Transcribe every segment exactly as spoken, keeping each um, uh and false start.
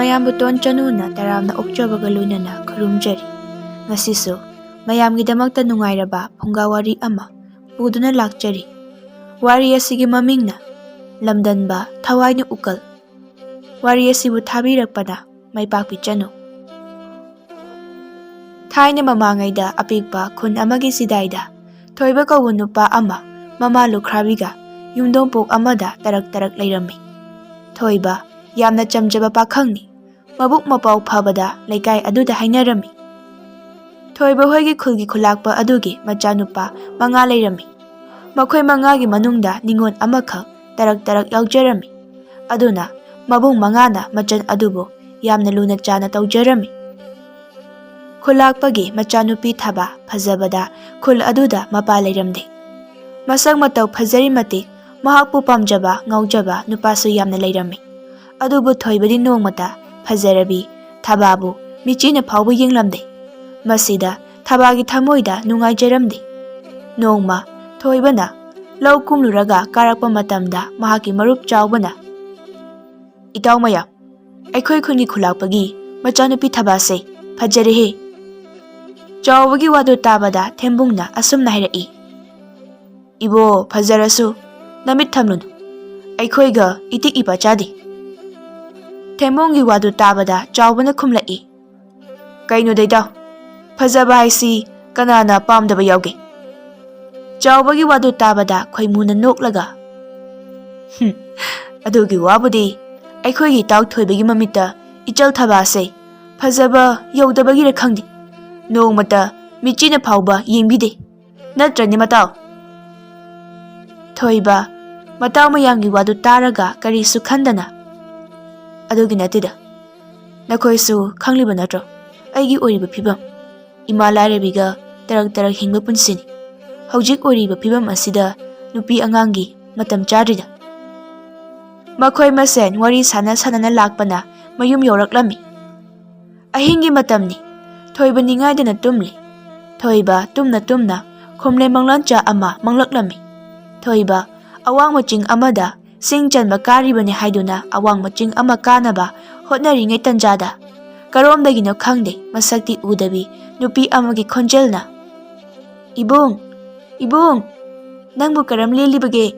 ꯃꯌꯥꯝꯕꯨ ꯇꯣꯟ ꯆꯅꯨꯅ ꯇꯔꯥꯝꯅ ꯑꯣꯛꯆꯕꯒ ꯂꯣꯏꯅꯅ ꯈꯨꯔꯨꯝꯖꯔꯤ꯫ ꯉꯁꯤꯁꯨ ꯃꯌꯥꯝꯒꯤꯗꯃꯛꯇ ꯅꯨꯡꯉꯥꯏꯔꯕ ꯐꯨꯡꯒꯥ ꯋꯥꯔꯤ ꯑꯃ ꯄꯨꯗꯨꯅ ꯂꯥꯛꯆꯔꯤ꯫ ꯋꯥꯔꯤ ꯑꯁꯤꯒꯤ ꯃꯃꯤꯡꯅ ꯂꯝꯗꯟꯕ ꯊꯋꯥꯏꯅ ꯎꯀꯜ꯫ ꯋꯥꯔꯤ ꯑꯁꯤꯕꯨ ꯊꯥꯕꯤꯔꯛꯄꯅ ꯃꯥꯏꯄꯥꯛꯄꯤ ꯆꯅꯨ꯫ ꯊꯥꯏꯅ ꯃꯃꯥꯡꯉꯩꯗ ꯑꯄꯤꯛꯄ ꯈꯨꯟ ꯑꯃꯒꯤ ꯆꯤꯗꯥꯏꯗ ꯊꯣꯏꯕ ꯀꯧꯕ ꯅꯨꯄꯥ ꯑꯃ ꯃꯃꯥ ꯂꯨꯈ꯭ꯔꯥꯕꯤꯒ ꯌꯨꯝꯗꯣꯡꯄꯣꯛ ꯑꯃꯗ ꯇꯔꯛ ꯇꯔꯛ ꯂꯩꯔꯝꯃꯤ꯫ ꯊꯣꯏꯕ ꯌꯥꯝꯅ ꯆꯝꯖꯕ ꯄꯥꯈꯪꯅꯤ꯫ ꯃꯕꯨꯛ ꯃꯄꯥꯎ ꯐꯕꯗ ꯂꯩꯀꯥꯏ ꯑꯗꯨꯗ ꯍꯥꯏꯅꯔꯝꯃꯤ꯫ ꯊꯣꯏꯕ ꯍꯣꯏꯒꯤ ꯈꯨꯜꯒꯤ ꯈꯨꯂꯥꯛꯄ ꯑꯗꯨꯒꯤ ꯃꯆꯥꯅꯨꯄꯥ ꯃꯉꯥ ꯂꯩꯔꯝꯃꯤ꯫ ꯃꯈꯣꯏ ꯃꯉꯥꯒꯤ ꯃꯅꯨꯡꯗ ꯅꯤꯉꯣꯜ ꯑꯃꯈꯛ ꯇꯔꯛ ꯇꯔꯛ ꯌꯥꯎꯖꯔꯝꯃꯤ꯫ ꯑꯗꯨꯅ ꯃꯕꯨꯡ ꯃꯉꯥꯅ ꯃꯆꯟ ꯑꯗꯨꯕꯨ ꯌꯥꯝꯅ ꯂꯨꯅ ꯆꯥꯅ ꯇꯧꯖꯔꯝꯃꯤ꯫ ꯈꯨꯂꯥꯛꯄꯒꯤ ꯃꯆꯥꯅꯨꯄꯤ ꯊꯥꯕ ꯐꯖꯕꯗ ꯈꯨꯜ ꯑꯗꯨꯗ ꯃꯄꯥ ꯂꯩꯔꯝꯗꯦ꯫ ꯃꯁꯛ ꯃꯇꯧ ꯐꯖꯔꯤ ꯃꯇꯤꯛ ꯃꯍꯥꯛꯄꯨ ꯄꯥꯝꯖꯕ ꯉꯥꯎꯖꯕ ꯅꯨꯄꯥꯁꯨ ꯌꯥꯝꯅ ꯂꯩꯔꯝꯃꯤ꯫ ꯑꯗꯨꯕꯨ ꯊꯣꯏꯕꯗꯤ ꯅꯣꯡꯃꯇ ꯐꯖꯔꯕꯤ ꯊꯥꯕꯥꯕꯨ ꯃꯤꯆꯤꯅ ꯐꯥꯎꯕ ꯌꯦꯡꯂꯝꯗꯦ꯫ ꯃꯁꯤꯗ ꯊꯥꯕꯥꯒꯤ ꯊꯃꯣꯏꯗ ꯅꯨꯡꯉꯥꯏꯖꯔꯝꯗꯦ꯫ ꯅꯣꯡꯃ ꯊꯣꯏꯕꯅ ꯂꯧ ꯀꯨꯝꯂꯨꯔꯒ ꯀꯥꯔꯛꯄ ꯃꯇꯝꯗ ꯃꯍꯥꯛꯀꯤ ꯃꯔꯨꯞ ꯆꯥꯎꯕꯅ, "ꯏꯇꯥꯎ ꯃꯌꯥꯝ, ꯑꯩꯈꯣꯏ ꯈꯨꯟꯒꯤ ꯈꯨꯂꯥꯛꯄꯒꯤ ꯃꯆꯥꯅꯨꯄꯤ ꯊꯥꯕꯥꯁꯦ ꯐꯖꯔꯦꯍꯦ!" ꯆꯥꯎꯕꯒꯤ ꯋꯥꯗꯨ ꯇꯥꯕꯗ ꯊꯦꯝꯕꯨꯡꯅ ꯑꯁꯨꯝꯅ ꯍꯥꯏꯔꯛꯏ, "ꯏꯕꯣ, ꯐꯖꯔꯁꯨ ꯅꯃꯤꯠ ꯊꯝꯂꯨꯅꯨ, ꯑꯩꯈꯣꯏꯒ ꯏꯇꯤꯛ ꯏꯄꯥ ꯆꯥꯗꯦ꯫" ꯊꯦꯝꯕꯨꯡꯒꯤ ꯋꯥꯗꯨ ꯇꯥꯕꯗ ꯆꯥꯎꯕꯅ ꯈꯨꯝꯂꯛꯏ, "ꯀꯩꯅꯣꯗ ꯏꯇꯥꯎ, ꯐꯖꯕ ꯍꯥꯏꯁꯤ ꯀꯅꯥꯅ ꯄꯥꯝꯗꯕ ꯌꯥꯎꯒꯦ?" ꯆꯥꯎꯕꯒꯤ ꯋꯥꯗꯨ ꯇꯥꯕꯗ ꯈꯣꯏꯃꯨꯅ ꯅꯣꯛꯂꯒ, "ꯍꯨꯝ, ꯑꯗꯨꯒꯤ ꯋꯥꯕꯨꯗꯤ ꯑꯩꯈꯣꯏꯒꯤ ꯏꯇꯥꯎ ꯊꯣꯏꯕꯒꯤ ꯃꯃꯤꯠꯇ ꯏꯆꯜ ꯊꯥꯕꯥꯁꯦ ꯐꯖꯕ ꯌꯧꯗꯕꯒꯤꯔ ꯈꯪꯗꯦ, ꯅꯣꯡꯃꯇ ꯃꯤꯆꯤꯅ ꯐꯥꯎꯕ ꯌꯦꯡꯕꯤꯗꯦ꯫ ꯅꯠꯇ꯭ꯔꯅꯦ ꯃꯇꯥꯎ?" ꯊꯣꯏꯕ ꯃꯇꯥꯎ ꯃꯌꯥꯝꯒꯤ ꯋꯥꯗꯨ ꯇꯥꯔꯒ ꯀꯔꯤꯁꯨ ꯈꯟꯗꯅ, "ꯑꯗꯨꯒꯤ ꯅꯠꯇꯦꯗ, ꯅꯈꯣꯏꯁꯨ ꯈꯪꯂꯤꯕ ꯅꯠꯇ꯭ꯔꯣ ꯑꯩꯒꯤ ꯑꯣꯏꯔꯤꯕ ꯐꯤꯕꯝ? ꯏꯃꯥ ꯂꯥꯏꯔꯕꯤꯒ ꯇꯔꯛ ꯇꯔꯛ ꯍꯤꯡꯕ ꯄꯨꯟꯁꯤꯅꯤ꯫ ꯍꯧꯖꯤꯛ ꯑꯣꯏꯔꯤꯕ ꯐꯤꯕꯝ ꯑꯁꯤꯗ ꯅꯨꯄꯤ ꯑꯉꯥꯡꯒꯤ ꯃꯇꯝ ꯆꯥꯗ꯭ꯔꯤꯗ꯫" ꯃꯈꯣꯏ ꯃꯁꯦꯟ ꯋꯥꯔꯤ ꯁꯥꯟꯅ ꯁꯥꯟꯅꯅ ꯂꯥꯛꯄꯅ ꯃꯌꯨꯝ ꯌꯧꯔꯛꯂꯝꯃꯤ꯫ ꯑꯍꯤꯡꯒꯤ ꯃꯇꯝꯅꯤ꯫ ꯊꯣꯏꯕ ꯅꯤꯡꯉꯥꯏꯗꯅ ꯇꯨꯝꯂꯤ꯫ ꯊꯣꯏꯕ ꯇꯨꯝꯅ ꯇꯨꯝꯅ ꯈꯣꯝꯂꯦ ꯃꯪꯂꯥꯟꯆꯥ ꯑꯃ ꯃꯪꯂꯛꯂꯝꯃꯤ꯫ ꯊꯣꯏꯕ ꯑꯋꯥꯡꯕ ꯆꯤꯡ ꯑꯃꯗ ꯁꯤꯡ ꯆꯟꯕ ꯀꯥꯔꯤꯕꯅꯤ ꯍꯥꯏꯗꯨꯅ ꯑꯋꯥꯡꯕ ꯆꯤꯡ ꯑꯃ ꯀꯥꯅꯕ ꯍꯣꯠꯅꯔꯤꯉꯩ ꯇꯟꯖꯥꯗ ꯀꯔꯣꯝꯗꯒꯤꯅꯣ ꯈꯪꯗꯦ, ꯃꯁꯛꯇꯤ ꯎꯗꯕꯤ ꯅꯨꯄꯤ ꯑꯃꯒꯤ ꯈꯣꯟꯖꯦꯜꯅ, "ꯏꯕꯨꯡ, ꯏꯕꯨꯡ, ꯅꯪꯕꯨ ꯀꯔꯝ ꯂꯦꯜꯂꯤꯕꯒꯦ?"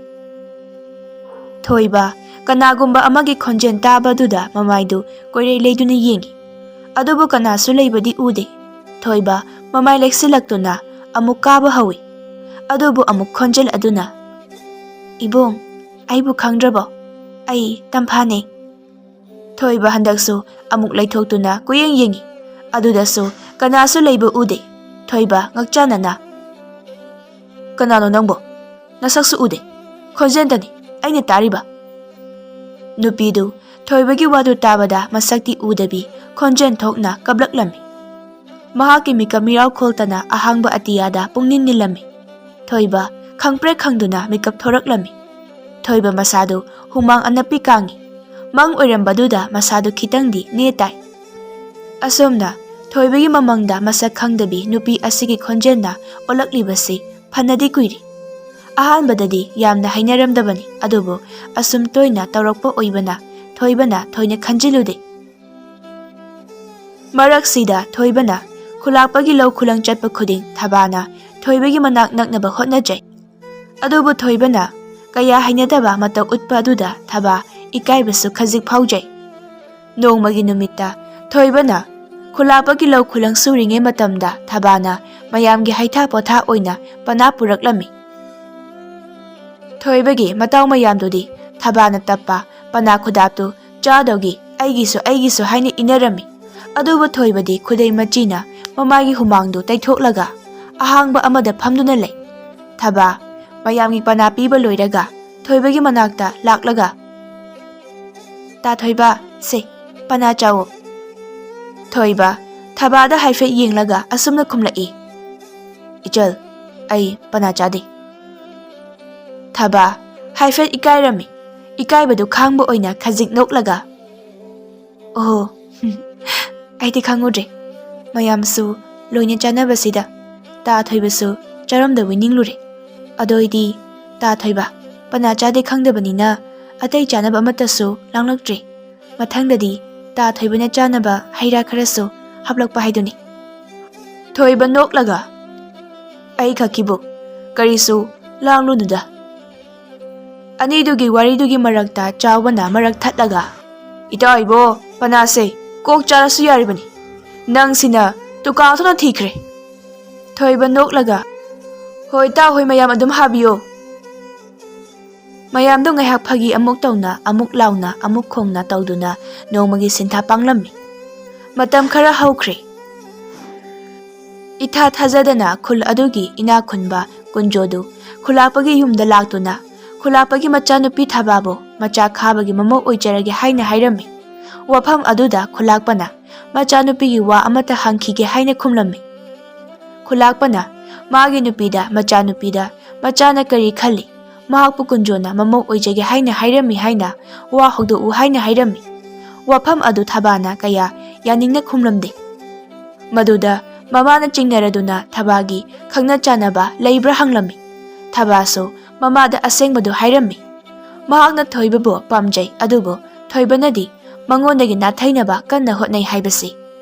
ꯊꯣꯏꯕ, ꯀꯅꯥꯒꯨꯝꯕ ꯑꯃꯒꯤ ꯈꯣꯟꯖꯦꯜ ꯇꯥꯕꯗꯨꯗ ꯃꯃꯥꯏꯗꯨ ꯀꯣꯏꯔꯩ ꯂꯩꯗꯨꯅ ꯌꯦꯡꯉꯤ꯫ ꯑꯗꯨꯕꯨ ꯀꯅꯥꯁꯨ ꯂꯩꯕꯗꯤ ꯎꯗꯦ꯫ ꯊꯣꯏꯕ ꯃꯃꯥꯏ ꯂꯩꯁꯤꯜꯂꯛꯇꯨꯅ ꯑꯃꯨꯛ ꯀꯥꯕ ꯍꯧꯏ꯫ ꯑꯗꯨꯕꯨ ꯑꯃꯨꯛ ꯈꯣꯟꯖꯦꯜ ꯑꯗꯨꯅ, "ꯏꯕꯨꯡ, ꯑꯩꯕꯨ ꯈꯪꯗ꯭ꯔꯕꯣ? ꯑꯩ ꯇꯝꯐꯥꯅꯦ꯫" ꯊꯣꯏꯕ ꯍꯟꯗꯛꯁꯨ ꯑꯃꯨꯛ ꯂꯩꯊꯣꯛꯇꯨꯅ ꯀꯣꯏꯌꯦꯡ ꯌꯦꯡꯉꯤ꯫ ꯑꯗꯨꯗꯁꯨ ꯀꯅꯥꯁꯨ ꯂꯩꯕ ꯎꯗꯦ꯫ ꯊꯣꯏꯕ ꯉꯛꯆꯥꯅꯅ, "ꯀꯅꯥꯅꯣ ꯅꯪꯕꯣ? ꯅꯁꯛꯁꯨ ꯎꯗꯦ꯫ ꯈꯣꯟꯖꯦꯜꯗꯅꯤ ꯑꯩꯅ ꯇꯥꯔꯤꯕ꯫" ꯅꯨꯄꯤꯗꯨ ꯊꯣꯏꯕꯒꯤ ꯋꯥꯗꯨ ꯇꯥꯕꯗ ꯃꯁꯛꯇꯤ ꯎꯗꯕꯤ ꯈꯣꯟꯖꯦꯜ ꯊꯣꯛꯅ ꯀꯞꯂꯛꯂꯝꯃꯤ꯫ ꯃꯍꯥꯛꯀꯤ ꯃꯤꯀꯞ ꯃꯤꯔꯥꯎ ꯈꯣꯜꯇꯅ ꯑꯍꯥꯡꯕ ꯑꯇꯤꯌꯥꯗ ꯄꯨꯡꯅꯤꯟ ꯅꯤꯜꯂꯝꯃꯤ꯫ ꯊꯣꯏꯕ ꯈꯪꯄ꯭ꯔꯦꯛ ꯈꯪꯗꯨꯅ ꯃꯤꯀꯞ ꯊꯣꯔꯛꯂꯝꯃꯤ꯫ ꯊꯣꯏꯕ ꯃꯁꯥꯗꯨ ꯍꯨꯃꯥꯡ ꯑꯅꯞꯄꯤ ꯀꯥꯡꯉꯤ꯫ ꯃꯪ ꯑꯣꯏꯔꯝꯕꯗꯨꯗ ꯃꯁꯥꯗꯨ ꯈꯤꯇꯪꯗꯤ ꯅꯦ ꯇꯥꯏ꯫ ꯑꯁꯣꯝꯅ ꯊꯣꯏꯕꯒꯤ ꯃꯃꯪꯗ ꯃꯁꯛ ꯈꯪꯗꯕꯤ ꯅꯨꯄꯤ ꯑꯁꯤꯒꯤ ꯈꯣꯟꯖꯦꯜꯅ ꯑꯣꯜꯂꯛꯂꯤꯕꯁꯤ ꯐꯅꯗꯤ ꯀꯨꯏꯔꯦ꯫ ꯑꯍꯥꯟꯕꯗꯗꯤ ꯌꯥꯝꯅ ꯍꯩꯅꯔꯝꯗꯕꯅꯤ, ꯑꯗꯨꯕꯨ ꯑꯁꯨꯝ ꯇꯣꯏꯅ ꯇꯧꯔꯛꯄ ꯑꯣꯏꯕꯅ ꯊꯣꯏꯕꯅ ꯊꯣꯏꯅ ꯈꯟꯖꯤꯜꯂꯨꯗꯦ꯫ ꯃꯔꯛꯁꯤꯗ ꯊꯣꯏꯕꯅ ꯈꯨꯂꯥꯛꯄꯒꯤ ꯂꯧ ꯈꯨꯂꯪ ꯆꯠꯄ ꯈꯨꯗꯤꯡ ꯊꯕꯥꯅ ꯊꯣꯏꯕꯒꯤ ꯃꯅꯥꯛ ꯅꯛꯅꯕ ꯍꯣꯠꯅꯖꯩ꯫ ꯑꯗꯨꯕꯨ ꯊꯣꯏꯕꯅ ꯀꯌꯥ ꯍꯩꯅꯗꯕ ꯃꯇꯧ ꯎꯠꯄ ꯑꯗꯨꯗ ꯊꯕꯥ ꯏꯀꯥꯏꯕꯁꯨ ꯈꯖꯤꯛ ꯐꯥꯎꯖꯩ꯫ ꯅꯣꯡꯃꯒꯤ ꯅꯨꯃꯤꯠꯇ ꯊꯣꯏꯕꯅ ꯈꯨꯂꯥꯛꯄꯒꯤ ꯂꯧ ꯈꯨꯂꯪ ꯁꯨꯔꯤꯉꯩ ꯃꯇꯝꯗ ꯊꯕꯥꯅ ꯃꯌꯥꯝꯒꯤ ꯍꯩꯊꯥ ꯄꯣꯊꯥ ꯑꯣꯏꯅ ꯄꯅꯥ ꯄꯨꯔꯛꯂꯝꯃꯤ꯫ ꯊꯣꯏꯕꯒꯤ ꯃꯇꯥꯎ ꯃꯌꯥꯝꯗꯨꯗꯤ ꯊꯕꯥꯅ ꯇꯞꯄ ꯄꯅꯥ ꯈꯨꯗꯥꯞꯇꯨ ꯆꯥꯗꯧꯒꯤ "ꯑꯩꯒꯤꯁꯨ, ꯑꯩꯒꯤꯁꯨ" ꯍꯥꯏꯅ ꯏꯟꯅꯔꯝꯃꯤ꯫ ꯑꯗꯨꯕꯨ ꯊꯣꯏꯕꯗꯤ ꯈꯨꯗꯩ ꯃꯆꯤꯅ ꯃꯃꯥꯏꯒꯤ ꯍꯨꯃꯥꯡꯗꯨ ꯇꯩꯊꯣꯛꯂꯒ ꯑꯍꯥꯡꯕ ꯑꯃꯗ ꯐꯝꯗꯨꯅ ꯂꯩ꯫ ꯊꯕꯥ ꯃꯌꯥꯝꯒꯤ ꯄꯅꯥ ꯄꯤꯕ ꯂꯣꯏꯔꯒ ꯊꯣꯏꯕꯒꯤ ꯃꯅꯥꯛꯇ ꯂꯥꯛꯂꯒ, "ꯇꯥ ꯊꯣꯏꯕ, ꯁꯦ, ꯄꯅꯥ ꯆꯥꯎꯑꯣ꯫" ꯊꯣꯏꯕ ꯊꯕꯥꯗ ꯍꯥꯏꯐꯦꯠ ꯌꯦꯡꯂꯒ ꯑꯁꯨꯝꯅ ꯈꯨꯝꯂꯛꯏ, "ꯏꯆꯜ, ꯑꯩ ꯄꯅꯥ ꯆꯥꯗꯦ꯫" ꯊꯕꯥ ꯍꯥꯏꯐꯦꯠ ꯏꯀꯥꯏꯔꯝꯃꯤ꯫ ꯏꯀꯥꯏꯕꯗꯨ ꯈꯥꯡꯕ ꯑꯣꯏꯅ ꯈꯖꯤꯛ ꯅꯣꯛꯂꯒ, "ꯑꯣꯍꯣ, ꯑꯩꯗꯤ ꯈꯪꯉꯨꯗ꯭ꯔꯦ꯫ ꯃꯌꯥꯝꯁꯨ ꯂꯣꯏꯅ ꯆꯥꯅꯕꯁꯤꯗ ꯇꯥ ꯊꯣꯏꯕꯁꯨ ꯆꯥꯔꯝꯗꯧꯕꯤ ꯅꯤꯡꯂꯨꯔꯦ꯫ ꯑꯗꯣ ꯑꯩꯗꯤ ꯇꯥ ꯊꯣꯏꯕ ꯄꯅꯥ ꯆꯥꯗꯦ ꯈꯪꯗꯕꯅꯤꯅ ꯑꯇꯩ ꯆꯥꯅꯕ ꯑꯃꯠꯇꯁꯨ ꯂꯥꯡꯂꯛꯇ꯭ꯔꯦ꯫ ꯃꯊꯪꯗꯗꯤ ꯇꯥ ꯊꯣꯏꯕꯅ ꯆꯥꯅꯕ ꯍꯩ ꯔꯥ ꯈꯔꯁꯨ ꯍꯥꯞꯂꯛꯄ ꯍꯥꯏꯗꯨꯅꯤ꯫ ꯊꯣꯏꯕ ꯅꯣꯛꯂꯒ, "ꯑꯩ ꯈꯛꯀꯤꯕꯨ ꯀꯔꯤꯁꯨ ꯂꯥꯡꯂꯨꯅꯨꯗ꯫" ꯑꯅꯤꯗꯨꯒꯤ ꯋꯥꯔꯤꯗꯨꯒꯤ ꯃꯔꯛꯇ ꯆꯥꯎꯕꯅ ꯃꯔꯛ ꯊꯠꯂꯒ, "ꯏꯇꯥꯎ ꯏꯕꯣ, ꯄꯅꯥꯁꯦ ꯀꯣꯛ ꯆꯥꯔꯁꯨ ꯌꯥꯔꯤꯕꯅꯤ꯫ ꯅꯪꯁꯤꯅ ꯇꯨꯀꯥ ꯊꯣꯛꯅ ꯊꯤꯈ꯭ꯔꯦ꯫" ꯊꯣꯏꯕ ꯅꯣꯛꯂꯒ, "ꯍꯣꯏ ꯏꯇꯥꯎ ꯍꯣꯏ, ꯃꯌꯥꯝ ꯑꯗꯨꯝ ꯍꯥꯕꯤꯌꯣ꯫" ꯃꯌꯥꯝꯗꯣ ꯉꯥꯏꯍꯥꯛ ꯐꯥꯒꯤ ꯑꯃꯨꯛ ꯇꯧꯅ, ꯑꯃꯨꯛ ꯂꯥꯎꯅ, ꯑꯃꯨꯛ ꯈꯣꯡꯅ ꯇꯧꯗꯨꯅ ꯅꯣꯡꯃꯒꯤ ꯁꯤꯟꯊꯥ ꯄꯥꯡꯂꯝꯃꯤ꯫ ꯃꯇꯝ ꯈꯔ ꯍꯧꯈ꯭ꯔꯦ꯫ ꯏꯊꯥ ꯊꯥꯖꯗꯅ ꯈꯨꯜ ꯑꯗꯨꯒꯤ ꯏꯅꯥꯛ ꯈꯨꯟꯕ ꯀꯨꯟꯖꯣꯗꯨ ꯈꯨꯂꯥꯛꯄꯒꯤ ꯌꯨꯝꯗ ꯂꯥꯛꯇꯨꯅ, ꯈꯨꯂꯥꯛꯄꯒꯤ ꯃꯆꯥꯅꯨꯄꯤ ꯊꯕꯥꯕꯨ ꯃꯆꯥ ꯈꯥꯕꯒꯤ ꯃꯃꯧ ꯑꯣꯏꯖꯔꯒꯦ ꯍꯥꯏꯅ ꯍꯥꯏꯔꯝꯃꯤ꯫ ꯋꯥꯐꯝ ꯑꯗꯨꯗ ꯈꯨꯂꯥꯛꯄꯅ ꯃꯆꯥꯅꯨꯄꯤꯒꯤ ꯋꯥ ꯑꯃꯠꯇ ꯍꯪꯈꯤꯒꯦ ꯍꯥꯏꯅ ꯈꯨꯝꯂꯝꯃꯤ꯫ ꯈꯨꯂꯥꯛꯄꯅ ꯃꯥꯒꯤ ꯅꯨꯄꯤꯗ, ꯃꯆꯥꯅꯨꯄꯤꯗ, ꯃꯆꯥꯅ ꯀꯔꯤ ꯈꯜꯂꯤ, ꯃꯍꯥꯛꯄꯨ ꯀꯨꯟꯖꯣꯅ ꯃꯃꯧ ꯑꯣꯏꯖꯒꯦ ꯍꯥꯏꯅ ꯍꯥꯏꯔꯝꯃꯤ ꯍꯥꯏꯅ ꯋꯥ ꯍꯧꯗꯣꯛꯎ ꯍꯥꯏꯅ ꯍꯥꯏꯔꯝꯃꯤ꯫ ꯋꯥꯐꯝ ꯑꯗꯨ ꯊꯕꯥꯅ ꯀꯌꯥ ꯌꯥꯅꯤꯡꯅ ꯈꯨꯝꯂꯝꯗꯦ꯫ ꯃꯗꯨꯗ ꯃꯃꯥꯅ ꯆꯤꯡꯅꯔꯗꯨꯅ ꯊꯕꯥꯒꯤ ꯈꯪꯅ ꯆꯥꯟꯅꯕ ꯂꯩꯕ꯭ꯔꯥ ꯍꯪꯂꯝꯃꯤ꯫ ꯊꯕꯥꯁꯨ ꯃꯃꯥꯗ ꯑꯁꯦꯡꯕꯗꯨ ꯍꯥꯏꯔꯝꯃꯤ꯫ ꯃꯍꯥꯛꯅ ꯊꯣꯏꯕꯕꯨ ꯄꯥꯝꯖꯩ, ꯑꯗꯨꯕꯨ ꯊꯣꯏꯕꯅꯗꯤ ꯃꯉꯣꯟꯗꯒꯤ ꯅꯥꯊꯩꯅꯕ ꯀꯟꯅ ꯍꯣꯠꯅꯩ ꯍꯥꯏꯕꯁꯤ꯫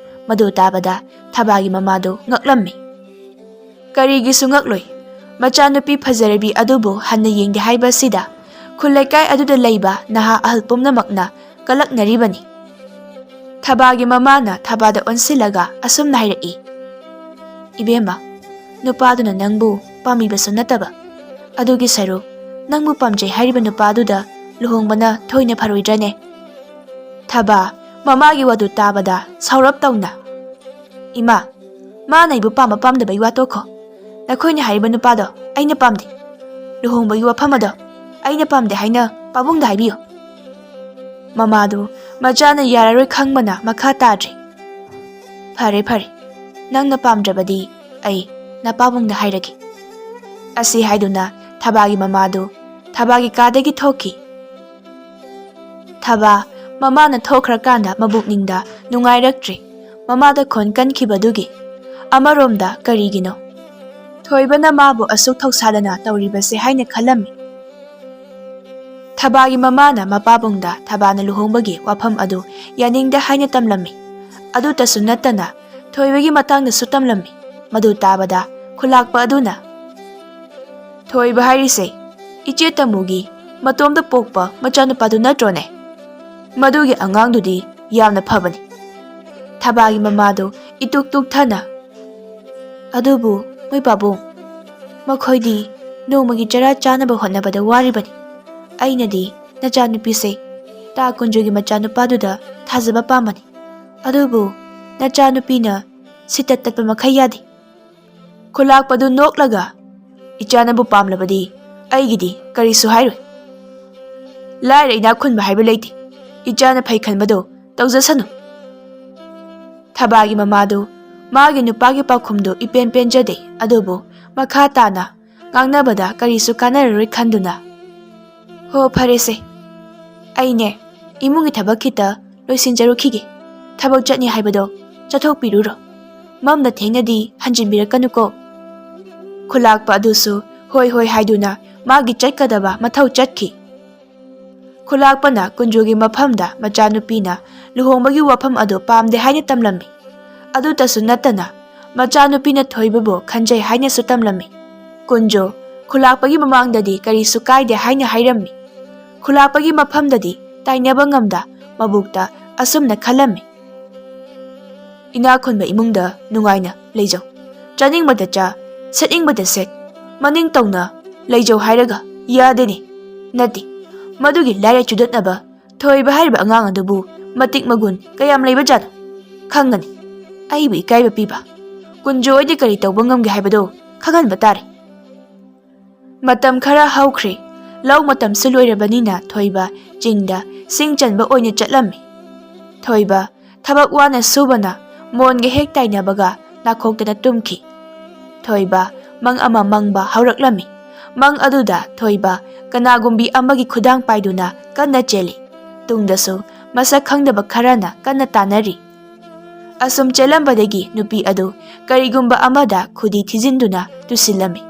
ꯃꯗꯨ ꯇꯥꯕꯗ ꯊꯕꯥꯒꯤ ꯃꯃꯥꯗꯨ ꯉꯛꯂꯝꯃꯤ꯫ ꯀꯔꯤꯒꯤꯁꯨ ꯉꯛꯂꯣꯏ? ꯃꯆꯥꯅꯨꯄꯤ ꯐꯖꯔꯕꯤ ꯑꯗꯨꯕꯨ ꯍꯟꯅ ꯌꯦꯡꯗꯦ ꯍꯥꯏꯕ ꯑꯁꯤꯗ ꯈꯨꯜ ꯂꯩꯀꯥꯏ ꯑꯗꯨꯗ ꯂꯩꯕ ꯅꯍꯥ ꯑꯍꯜ ꯄꯨꯝꯅꯃꯛꯅ ꯀꯂꯛꯅꯔꯤꯕꯅꯤ꯫ ꯊꯕꯥꯒꯤ ꯃꯃꯥꯅ ꯊꯕꯥꯗ ꯑꯣꯟꯁꯤꯜꯂꯒ ꯑꯁꯨꯝꯅ ꯍꯥꯏꯔꯛꯏ, "ꯏꯕꯦꯝꯃ, ꯅꯨꯄꯥꯗꯨꯅ ꯅꯪꯕꯨ ꯄꯥꯝꯕꯤꯕꯁꯨ ꯅꯠꯇꯕ, ꯑꯗꯨꯒꯤ ꯁꯔꯨꯛ ꯅꯪꯕꯨ ꯄꯥꯝꯖꯩ ꯍꯥꯏꯔꯤꯕ ꯅꯨꯄꯥꯗꯨꯗ ꯂꯨꯍꯣꯡꯕꯅ ꯊꯣꯏꯅ ꯐꯔꯣꯏꯗ꯭ꯔꯅꯦ?" ꯊꯕꯥ ꯃꯃꯥꯒꯤ ꯋꯥꯗꯨ ꯇꯥꯕꯗ ꯁꯥꯎꯔꯞ ꯇꯧꯅ, "ꯏꯃꯥ, ꯃꯥꯅ ꯑꯩꯕꯨ ꯄꯥꯝꯕ ꯄꯥꯝꯗꯕꯒꯤ ꯋꯥ ꯇꯣꯛꯈꯣ꯫ ꯅꯈꯣꯏꯅ ꯍꯥꯏꯔꯤꯕ ꯅꯨꯄꯥꯗꯣ ꯑꯩꯅ ꯄꯥꯝꯗꯦ꯫ ꯂꯨꯍꯣꯡꯕꯒꯤ ꯋꯥꯐꯝ ꯑꯗꯣ ꯑꯩꯅ ꯄꯥꯝꯗꯦ ꯍꯥꯏꯅ ꯄꯥꯕꯨꯡꯗ ꯍꯥꯏꯕꯤꯌꯨ꯫" ꯃꯃꯥꯗꯨ ꯃꯆꯥꯅ ꯌꯥꯔꯔꯣꯏ ꯈꯪꯕꯅ ꯃꯈꯥ ꯇꯥꯗ꯭ꯔꯦ꯫ "ꯐꯔꯦ, ꯐꯔꯦ, ꯅꯪꯅ ꯄꯥꯝꯗ꯭ꯔꯕꯗꯤ ꯑꯩ ꯅꯄꯥꯕꯨꯡꯗ ꯍꯥꯏꯔꯒꯦ꯫" ꯑꯁꯤ ꯍꯥꯏꯗꯨꯅ ꯊꯕꯥꯒꯤ ꯃꯃꯥꯗꯨ ꯊꯕꯥꯒꯤ ꯀꯥꯗꯒꯤ ꯊꯣꯛꯈꯤ꯫ ꯊꯕꯥ ꯃꯃꯥꯅ ꯊꯣꯛꯈ꯭ꯔꯀꯥꯟꯗ ꯃꯕꯨꯛꯅꯤꯡꯗ ꯅꯨꯡꯉꯥꯏꯔꯛꯇ꯭ꯔꯦ, ꯃꯃꯥꯗ ꯈꯣꯟ ꯀꯟꯈꯤꯕꯗꯨꯒꯤ꯫ ꯑꯃꯔꯣꯝꯗ ꯀꯔꯤꯒꯤꯅꯣ ꯊꯣꯏꯕꯅ ꯃꯥꯕꯨ ꯑꯁꯨꯛ ꯊꯧꯁꯥꯗꯅ ꯇꯧꯔꯤꯕꯁꯦ ꯍꯥꯏꯅ ꯈꯜꯂꯝꯃꯤ꯫ ꯊꯕꯥꯒꯤ ꯃꯃꯥꯅ ꯃꯄꯥꯕꯨꯡꯗ ꯊꯕꯥꯅ ꯂꯨꯍꯣꯡꯕꯒꯤ ꯋꯥꯐꯝ ꯑꯗꯨ ꯌꯥꯅꯤꯡꯗꯦ ꯍꯥꯏꯅ ꯇꯝꯂꯝꯃꯤ꯫ ꯑꯗꯨꯇꯁꯨ ꯅꯠꯇꯅ ꯊꯣꯏꯕꯒꯤ ꯃꯇꯥꯡꯗꯁꯨ ꯇꯝꯂꯝꯃꯤ꯫ ꯃꯗꯨ ꯇꯥꯕꯗ ꯈꯨꯂꯥꯛꯄ ꯑꯗꯨꯅ, "ꯊꯣꯏꯕ ꯍꯥꯏꯔꯤꯁꯦ ꯏꯆꯦ ꯇꯃꯨꯒꯤ ꯃꯇꯣꯝꯇ ꯄꯣꯛꯄ ꯃꯆꯥꯅꯨꯄꯥꯗꯨ ꯅꯠꯇ꯭ꯔꯣꯅꯦ? ꯃꯗꯨꯒꯤ ꯑꯉꯥꯡꯗꯨꯗꯤ ꯌꯥꯝꯅ ꯐꯕꯅꯤ꯫" ꯊꯕꯥꯒꯤ ꯃꯃꯥꯗꯨ ꯏꯇꯨꯛ ꯇꯨꯛꯊꯅ, "ꯑꯗꯨꯕꯨ ꯃꯣꯏ ꯄꯥꯕꯨꯡ, ꯃꯈꯣꯏꯗꯤ ꯅꯣꯡꯃꯒꯤ ꯆꯔꯥ ꯆꯥꯅꯕ ꯍꯣꯠꯅꯕꯗ ꯋꯥꯔꯤꯕꯅꯤ꯫ ꯑꯩꯅꯗꯤ ꯅꯆꯥꯅꯨꯄꯤꯁꯦ ꯇꯥ ꯀꯨꯟꯖꯨꯒꯤ ꯃꯆꯥꯅꯨꯄꯥꯗꯨꯗ ꯊꯥꯖꯕ ꯄꯥꯝꯕꯅꯤ꯫ ꯑꯗꯨꯕꯨ ꯅꯆꯥꯅꯨꯄꯤꯅ ꯁꯤꯠꯇ ꯇꯠꯄ ꯃꯈꯩ ꯌꯥꯗꯦ꯫" ꯈꯨꯂꯥꯛꯄꯗꯨ ꯅꯣꯛꯂꯒ, "ꯏꯆꯥꯅꯕꯨ ꯄꯥꯝꯂꯕꯗꯤ ꯑꯩꯒꯤꯗꯤ ꯀꯔꯤꯁꯨ ꯍꯥꯏꯔꯣꯏ꯫ ꯂꯥꯏꯔ ꯏꯅꯥꯛ ꯈꯨꯟꯕ ꯍꯥꯏꯕ ꯂꯩꯇꯦ꯫ ꯏꯆꯥꯅ ꯐꯩ ꯈꯟꯕꯗꯣ ꯇꯧꯖꯁꯅꯨ꯫" ꯊꯕꯥꯒꯤ ꯃꯃꯥꯗꯨ ꯃꯥꯒꯤ ꯅꯨꯄꯥꯒꯤ ꯄꯥꯎꯈꯨꯝꯗꯨ ꯏꯄꯦꯟ ꯄꯦꯟꯖꯗꯦ, ꯑꯗꯨꯕꯨ ꯃꯈꯥ ꯇꯥꯅ ꯉꯥꯡꯅꯕꯗ ꯀꯔꯤꯁꯨ ꯀꯥꯟꯅꯔꯔꯣꯏ ꯈꯟꯗꯨꯅ, "ꯍꯣ, ꯐꯔꯦꯁꯦ, ꯑꯩꯅꯦ ꯏꯃꯨꯡꯒꯤ ꯊꯕꯛ ꯈꯤꯇ ꯂꯣꯏꯁꯤꯟꯖꯔꯨꯈꯤꯒꯦ꯫ ꯊꯕꯛ ꯆꯠꯅꯤ ꯍꯥꯏꯕꯗꯣ ꯆꯠꯊꯣꯛꯄꯤꯔꯨꯔꯣ꯫ ꯃꯝꯅ ꯊꯦꯡꯅꯗꯤ ꯍꯟꯖꯤꯟꯕꯤꯔꯛꯀꯅꯨꯀꯣ꯫" ꯈꯨꯂꯥꯛꯄ ꯑꯗꯨꯁꯨ ꯍꯣꯏ ꯍꯣꯏ ꯍꯥꯏꯗꯨꯅ ꯃꯥꯒꯤ ꯆꯠꯀꯗꯕ ꯃꯊꯧ ꯆꯠꯈꯤ꯫ ꯈꯨꯂꯥꯛꯄꯅ ꯀꯨꯟꯖꯨꯒꯤ ꯃꯐꯝꯗ ꯃꯆꯥꯅꯨꯄꯤꯅ ꯂꯨꯍꯣꯡꯕꯒꯤ ꯋꯥꯐꯝ ꯑꯗꯨ ꯄꯥꯝꯗꯦ ꯍꯥꯏꯅ ꯇꯝꯂꯝꯃꯤ꯫ ꯑꯗꯨꯇꯁꯨ ꯅꯠꯇꯅ ꯃꯆꯥꯅꯨꯄꯤꯅ ꯊꯣꯏꯕꯕꯨ ꯈꯟꯖꯩ ꯍꯥꯏꯅꯁꯨ ꯇꯝꯂꯝꯃꯤ꯫ ꯀꯨꯟꯖꯨ ꯈꯨꯂꯥꯛꯄꯒꯤ ꯃꯃꯥꯡꯗꯗꯤ ꯀꯔꯤꯁꯨ ꯀꯥꯏꯗꯦ ꯍꯥꯏꯅ ꯍꯥꯏꯔꯝꯃꯤ꯫ ꯈꯨꯂꯥꯛꯄꯒꯤ ꯃꯐꯝꯗꯗꯤ ꯇꯥꯏꯅꯕ ꯉꯝꯗ ꯃꯕꯨꯛꯇ ꯑꯁꯨꯝꯅ ꯈꯜꯂꯝꯃꯤ, "ꯏꯅꯥꯛ ꯈꯨꯟꯕ ꯏꯃꯨꯡꯗ ꯅꯨꯡꯉꯥꯏꯅ ꯂꯩꯖꯧ꯫ ꯆꯥꯅꯤꯡꯕꯗ ꯆꯥ, ꯁꯦꯠꯅꯤꯡꯕꯗ ꯁꯦꯠ, ꯃꯅꯤꯡ ꯇꯧꯅ ꯂꯩꯖꯧ ꯍꯥꯏꯔꯒ ꯌꯥꯗꯦꯅꯦ꯫ ꯅꯠꯇꯦ, ꯃꯗꯨꯒꯤ ꯂꯥꯏꯔ ꯆꯨꯗꯠꯅꯕ ꯊꯣꯏꯕ ꯍꯥꯏꯔꯤꯕ ꯑꯉꯥꯡ ꯑꯗꯨꯕꯨ ꯃꯇꯤꯛ ꯃꯒꯨꯟ ꯀꯌꯥꯝ ꯂꯩꯕꯖꯥꯠꯅꯣ? ꯈꯪꯒꯅꯤ꯫ ꯑꯩꯕꯨ ꯏꯀꯥꯏꯕ ꯄꯤꯕ꯫ ꯀꯨꯟꯖꯣꯏꯗꯤ ꯀꯔꯤ ꯇꯧꯕ ꯉꯝꯒꯦ ꯍꯥꯏꯕꯗꯣ ꯈꯪꯍꯟꯕ ꯇꯥꯔꯦ꯫" ꯃꯇꯝ ꯈꯔ ꯍꯧꯈ꯭ꯔꯦ꯫ ꯂꯧ ꯃꯇꯝꯁꯨ ꯂꯣꯏꯔꯕꯅꯤꯅ ꯊꯣꯏꯕ ꯆꯤꯡꯗ ꯁꯤꯡ ꯆꯟꯕ ꯑꯣꯏꯅ ꯆꯠꯂꯝꯃꯤ꯫ ꯊꯣꯏꯕ ꯊꯕꯛ ꯋꯥꯅ ꯁꯨꯕꯅ ꯃꯣꯟꯒ ꯍꯦꯛ ꯇꯥꯏꯅꯕꯒ ꯅꯥꯈꯣꯛꯇꯅ ꯇꯨꯝꯈꯤ꯫ ꯊꯣꯏꯕ ꯃꯪ ꯑꯃ ꯃꯪꯕ ꯍꯧꯔꯛꯂꯝꯃꯤ꯫ ꯃꯪ ꯑꯗꯨꯗ ꯊꯣꯏꯕ ꯀꯅꯥꯒꯨꯝꯕꯤ ꯑꯃꯒꯤ ꯈꯨꯗꯥꯡ ꯄꯥꯏꯗꯨꯅ ꯀꯟꯅ ꯆꯦꯜꯂꯤ꯫ ꯇꯨꯡꯗꯁꯨ ꯃꯁꯛ ꯈꯪꯗꯕ ꯈꯔꯅ ꯀꯟꯅ ꯇꯥꯟꯅꯔꯤ꯫ ꯑꯁꯨꯝ ꯆꯦꯜꯂꯝꯕꯗꯒꯤ ꯅꯨꯄꯤ ꯑꯗꯨ ꯀꯔꯤꯒꯨꯝꯕ ꯑꯃꯗ ꯈꯨꯗꯤ ꯊꯤꯖꯤꯟꯗꯨꯅ ꯇꯨꯁꯤꯜꯂꯝꯃꯤ꯫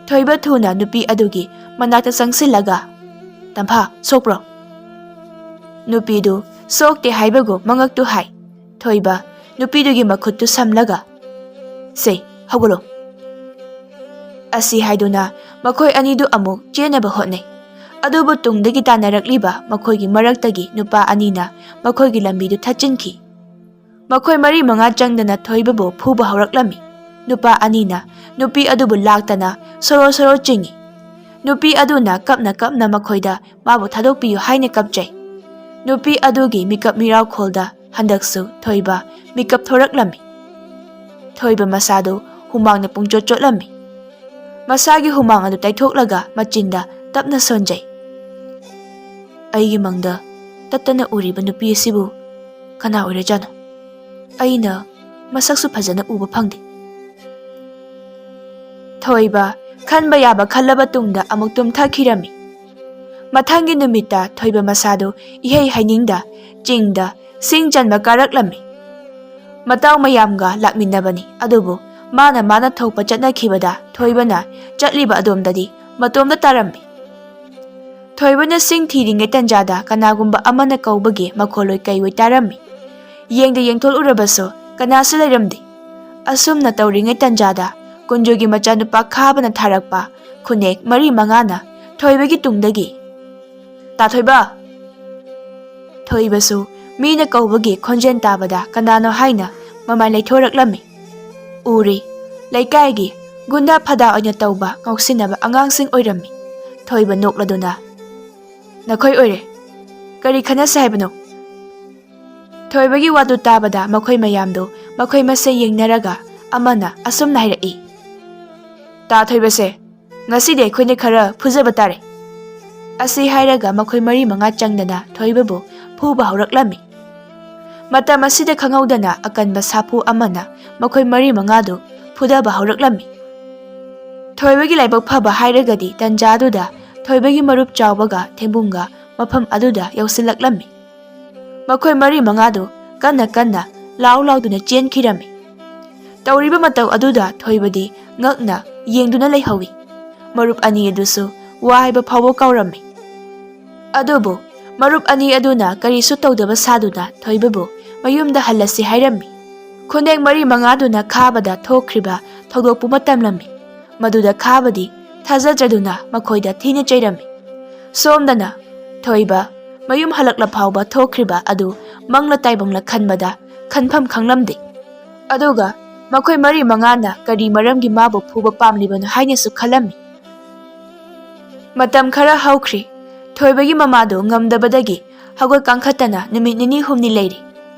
ꯊꯣꯏꯕ ꯊꯨꯅ ꯅꯨꯄꯤ ꯑꯗꯨꯒꯤ ꯃꯅꯥꯛꯇ ꯆꯪꯁꯤꯜꯂꯒ, "ꯇꯝꯐꯥ, ꯁꯣꯛꯄ꯭ꯔꯣ?" ꯅꯨꯄꯤꯗꯨ ꯁꯣꯛꯇꯦ ꯍꯥꯏꯕꯒꯨꯝ ꯃꯉꯛꯇꯨ ꯍꯥꯏ꯫ ꯊꯣꯏꯕ ꯅꯨꯄꯤꯗꯨꯒꯤ ꯃꯈꯨꯠꯇꯨ ꯁꯝꯂꯒ, "ꯁꯦ, ꯍꯧꯒꯠꯂꯣ"꯫ ꯑꯁꯤ ꯍꯥꯏꯗꯨꯅ ꯃꯈꯣꯏ ꯑꯅꯤꯗꯨ ꯑꯃꯨꯛ ꯆꯦꯟꯅꯕ ꯍꯣꯠꯅꯩ꯫ ꯑꯗꯨꯕꯨ ꯇꯨꯡꯗꯒꯤ ꯇꯥꯟꯅꯔꯛꯂꯤꯕ ꯃꯈꯣꯏꯒꯤ ꯃꯔꯛꯇꯒꯤ ꯅꯨꯄꯥ ꯑꯅꯤꯅ ꯃꯈꯣꯏꯒꯤ ꯂꯝꯕꯤꯗꯨ ꯊꯠꯆꯤꯟꯈꯤ꯫ ꯃꯈꯣꯏ ꯃꯔꯤ ꯃꯉꯥ ꯆꯪꯗꯅ ꯊꯣꯏꯕꯕꯨ ꯐꯨꯕ ꯍꯧꯔꯛꯂꯝꯃꯤ꯫ ꯅꯨꯄꯥ ꯑꯅꯤꯅ ꯅꯨꯄꯤ ꯑꯗꯨꯕꯨ ꯂꯥꯛꯇꯅ ꯁꯣꯔꯣ ꯁꯣꯔꯣ ꯆꯤꯡꯏ꯫ ꯅꯨꯄꯤ ꯑꯗꯨꯅ ꯀꯞꯅ ꯀꯞꯅ ꯃꯈꯣꯏꯗ ꯃꯥꯕꯨ ꯊꯥꯗꯣꯛꯄꯤꯌꯨ ꯍꯥꯏꯅ ꯀꯞꯆꯩ꯫ ꯅꯨꯄꯤ ꯑꯗꯨꯒꯤ ꯃꯤꯀꯞ ꯃꯤꯔꯥꯎꯈꯣꯜꯗ ꯍꯟꯗꯛꯁꯨ ꯊꯣꯏꯕ ꯃꯤꯀꯞ ꯊꯣꯔꯛꯂꯝꯃꯤ꯫ ꯊꯣꯏꯕ ꯃꯁꯥꯗꯨ ꯍꯨꯃꯥꯡꯅ ꯄꯨꯡꯆꯣꯠ ꯆꯣꯠꯂꯝꯃꯤ꯫ ꯃꯁꯥꯒꯤ ꯍꯨꯃꯥꯡ ꯑꯗꯨ ꯇꯩꯊꯣꯛꯂꯒ ꯃꯆꯤꯟꯗ ꯇꯞꯅ ꯁꯣꯟꯖꯩ꯫ "ꯑꯩꯒꯤ ꯃꯪꯗ ꯇꯠꯇꯅ ꯎꯔꯤꯕ ꯅꯨꯄꯤ ꯑꯁꯤꯕꯨ ꯀꯅꯥ ꯑꯣꯏꯔꯖꯥꯠꯅꯣ? ꯑꯩꯅ ꯃꯁꯛꯁꯨ ꯐꯖꯅ ꯎꯕ ꯐꯪꯗꯦ"꯫ ꯊꯣꯏꯕ ꯈꯟꯕ ꯌꯥꯕ ꯈꯜꯂꯕ ꯇꯨꯡꯗ ꯑꯃꯨꯛ ꯇꯨꯝꯊꯈꯤꯔꯝꯃꯤ꯫ ꯃꯊꯪꯒꯤ ꯅꯨꯃꯤꯠꯇ ꯊꯣꯏꯕ ꯃꯁꯥꯗꯨ ꯏꯍꯩ ꯍꯩꯅꯤꯡꯗ ꯆꯤꯡꯗ ꯁꯤꯡ ꯆꯟꯕ ꯀꯥꯔꯛꯂꯝꯃꯤ꯫ ꯃꯇꯥꯎ ꯃꯌꯥꯝꯒ ꯂꯥꯛꯃꯤꯟꯅꯕꯅꯤ, ꯑꯗꯨꯕꯨ ꯃꯥꯅ ꯃꯥꯅ ꯊꯣꯛꯄ ꯆꯠꯅꯈꯤꯕꯗ ꯊꯣꯏꯕꯅ ꯆꯠꯂꯤꯕ ꯑꯗꯣꯝꯗꯗꯤ ꯃꯇꯣꯝꯇ ꯇꯥꯔꯝꯃꯤ꯫ ꯊꯣꯏꯕꯅ ꯁꯤꯡ ꯊꯤꯔꯤꯉꯩ ꯇꯟꯖꯥꯗ ꯀꯅꯥꯒꯨꯝꯕ ꯑꯃꯅ ꯀꯧꯕꯒꯤ ꯃꯈꯣꯜꯂꯣꯏ ꯀꯩꯑꯣꯏ ꯇꯥꯔꯝꯃꯤ꯫ ꯌꯦꯡꯗ ꯌꯦꯡꯊꯣꯛꯂꯨꯔꯕꯁꯨ ꯀꯅꯥꯁꯨ ꯂꯩꯔꯝꯗꯦ꯫ ꯑꯁꯨꯝꯅ ꯇꯧꯔꯤꯉꯩ ꯇꯟꯖꯥꯗ ꯀꯨꯟꯖꯨꯒꯤ ꯃꯆꯥꯅꯨꯄꯥ ꯈꯥꯕꯅ ꯊꯥꯔꯛꯄ ꯈꯨꯅꯦꯛ ꯃꯔꯤ ꯃꯉꯥꯅ ꯊꯣꯏꯕꯒꯤ ꯇꯨꯡꯗꯒꯤ, "ꯇꯥ ꯊꯣꯏꯕ!" ꯊꯣꯏꯕꯁꯨ ꯃꯤꯅ ꯀꯧꯕꯒꯤ ꯈꯣꯟꯖꯦꯜ ꯇꯥꯕꯗ ꯀꯅꯥꯅꯣ ꯍꯥꯏꯅ ꯃꯃꯥꯏ ꯂꯩꯊꯣꯔꯛꯂꯝꯃꯤ꯫ ꯎꯔꯤ, ꯂꯩꯀꯥꯏꯒꯤ ꯒꯨꯟꯗꯥ ꯐꯗꯥ ꯑꯣꯏꯅ ꯇꯧꯕ ꯉꯥꯎꯁꯤꯟꯅꯕ ꯑꯉꯥꯡꯁꯤꯡ ꯑꯣꯏꯔꯝꯃꯤ꯫ ꯊꯣꯏꯕ ꯅꯣꯛꯂꯗꯨꯅ, "ꯅꯈꯣꯏ ꯑꯣꯏꯔꯦ꯫ ꯀꯔꯤ ꯈꯟꯅꯁꯦ ꯍꯥꯏꯕꯅꯣ?" ꯊꯣꯏꯕꯒꯤ ꯋꯥꯗꯨ ꯇꯥꯕꯗ ꯃꯈꯣꯏ ꯃꯌꯥꯝꯗꯨ ꯃꯈꯣꯏ ꯃꯁꯦꯟ ꯌꯦꯡꯅꯔꯒ ꯑꯃꯅ ꯑꯁꯨꯝꯅ ꯍꯥꯏꯔꯛꯏ, "ꯇꯥ ꯊꯣꯏꯕꯁꯦ, ꯉꯁꯤꯗꯤ ꯑꯩꯈꯣꯏꯅ ꯈꯔ ꯐꯨꯖꯕ ꯇꯥꯔꯦ"꯫ ꯑꯁꯤ ꯍꯥꯏꯔꯒ ꯃꯈꯣꯏ ꯃꯔꯤ ꯃꯉꯥ ꯆꯪꯗꯅ ꯊꯣꯏꯕꯕꯨ ꯐꯨꯕ ꯍꯧꯔꯛꯂꯝꯃꯤ꯫ ꯃꯇꯝ ꯑꯁꯤꯗ ꯈꯪꯍꯧꯗꯅ ꯑꯀꯟꯕ ꯁꯥꯐꯨ ꯑꯃꯅ ꯃꯈꯣꯏ ꯃꯔꯤ ꯃꯉꯥꯗꯨ ꯐꯨꯗꯕ ꯍꯧꯔꯛꯂꯝꯃꯤ꯫ ꯊꯣꯏꯕꯒꯤ ꯂꯥꯏꯕꯛ ꯐꯕ ꯍꯥꯏꯔꯒꯗꯤ ꯇꯟꯖꯥꯗꯨꯗ ꯊꯣꯏꯕꯒꯤ ꯃꯔꯨꯞ ꯆꯥꯎꯕꯒ ꯊꯦꯡꯕꯨꯡꯒ ꯃꯐꯝ ꯑꯗꯨꯗ ꯌꯧꯁꯤꯜꯂꯛꯂꯝꯃꯤ꯫ ꯃꯈꯣꯏ ꯃꯔꯤ ꯃꯉꯥꯗꯨ ꯀꯟꯅ ꯀꯟꯅ ꯂꯥꯎ ꯂꯥꯎꯗꯨꯅ ꯆꯦꯟꯈꯤꯔꯝꯃꯤ꯫ ꯇꯧꯔꯤꯕ ꯃꯇꯧ ꯑꯗꯨꯗ ꯊꯣꯏꯕꯗꯤ ꯉꯛꯅ ꯌꯦꯡꯗꯨꯅ ꯂꯩꯍꯧꯏ꯫ ꯃꯔꯨꯞ ꯑꯅꯤ ꯑꯗꯨꯁꯨ ꯋꯥ ꯍꯥꯏꯕ ꯐꯥꯎꯕ ꯀꯥꯎꯔꯝꯃꯤ꯫ ꯑꯗꯨꯕꯨ ꯃꯔꯨꯞ ꯑꯅꯤ ꯑꯗꯨꯅ ꯀꯔꯤꯁꯨ ꯇꯧꯗꯕ ꯁꯥꯗꯨꯅ ꯊꯣꯏꯕꯕꯨ ꯃꯌꯨꯝꯗ ꯍꯜꯂꯁꯤ ꯍꯥꯏꯔꯝꯃꯤ꯫ ꯈꯨꯅꯦꯛ ꯃꯔꯤ ꯃꯉꯥꯗꯨꯅ ꯈꯥꯕꯗ ꯊꯣꯛꯈ꯭ꯔꯤꯕ ꯊꯧꯗꯣꯛ ꯄꯨꯝꯕ ꯇꯝꯂꯝꯃꯤ꯫ ꯃꯗꯨꯗ ꯈꯥꯕꯗꯤ ꯊꯥꯖꯗ꯭ꯔꯗꯨꯅ ꯃꯈꯣꯏꯗ ꯊꯤꯅ ꯆꯩꯔꯝꯃꯤ꯫ ꯁꯣꯝꯗꯅ ꯊꯣꯏꯕ ꯃꯌꯨꯝ ꯍꯜꯂꯛꯂ ꯐꯥꯎꯕ ꯊꯣꯛꯈ꯭ꯔꯤꯕ ꯑꯗꯨ ꯃꯪꯂ ꯇꯥꯏꯕꯪꯂ ꯈꯟꯕꯗ ꯈꯟꯐꯝ ꯈꯪꯂꯝꯗꯦ꯫ ꯑꯗꯨꯒ ꯃꯈꯣꯏ ꯃꯔꯤ ꯃꯉꯥꯅ ꯀꯔꯤ ꯃꯔꯝꯒꯤ ꯃꯥꯕꯨ ꯐꯨꯕ ꯄꯥꯝꯂꯤꯕꯅꯣ ꯍꯥꯏꯅꯁꯨ ꯈꯜꯂꯝꯃꯤ꯫ ꯃꯇꯝ ꯈꯔ ꯍꯧꯈ꯭ꯔꯤ꯫ ꯊꯣꯏꯕꯒꯤ ꯃꯃꯥꯗꯨ ꯉꯝꯗꯕꯗꯒꯤ ꯍꯧꯒꯠ ꯀꯥꯡꯈꯠꯇꯅ ꯅꯨꯃꯤꯠ ꯅꯤꯅꯤ ꯍꯨꯝꯅꯤ ꯂꯩꯔꯤ꯫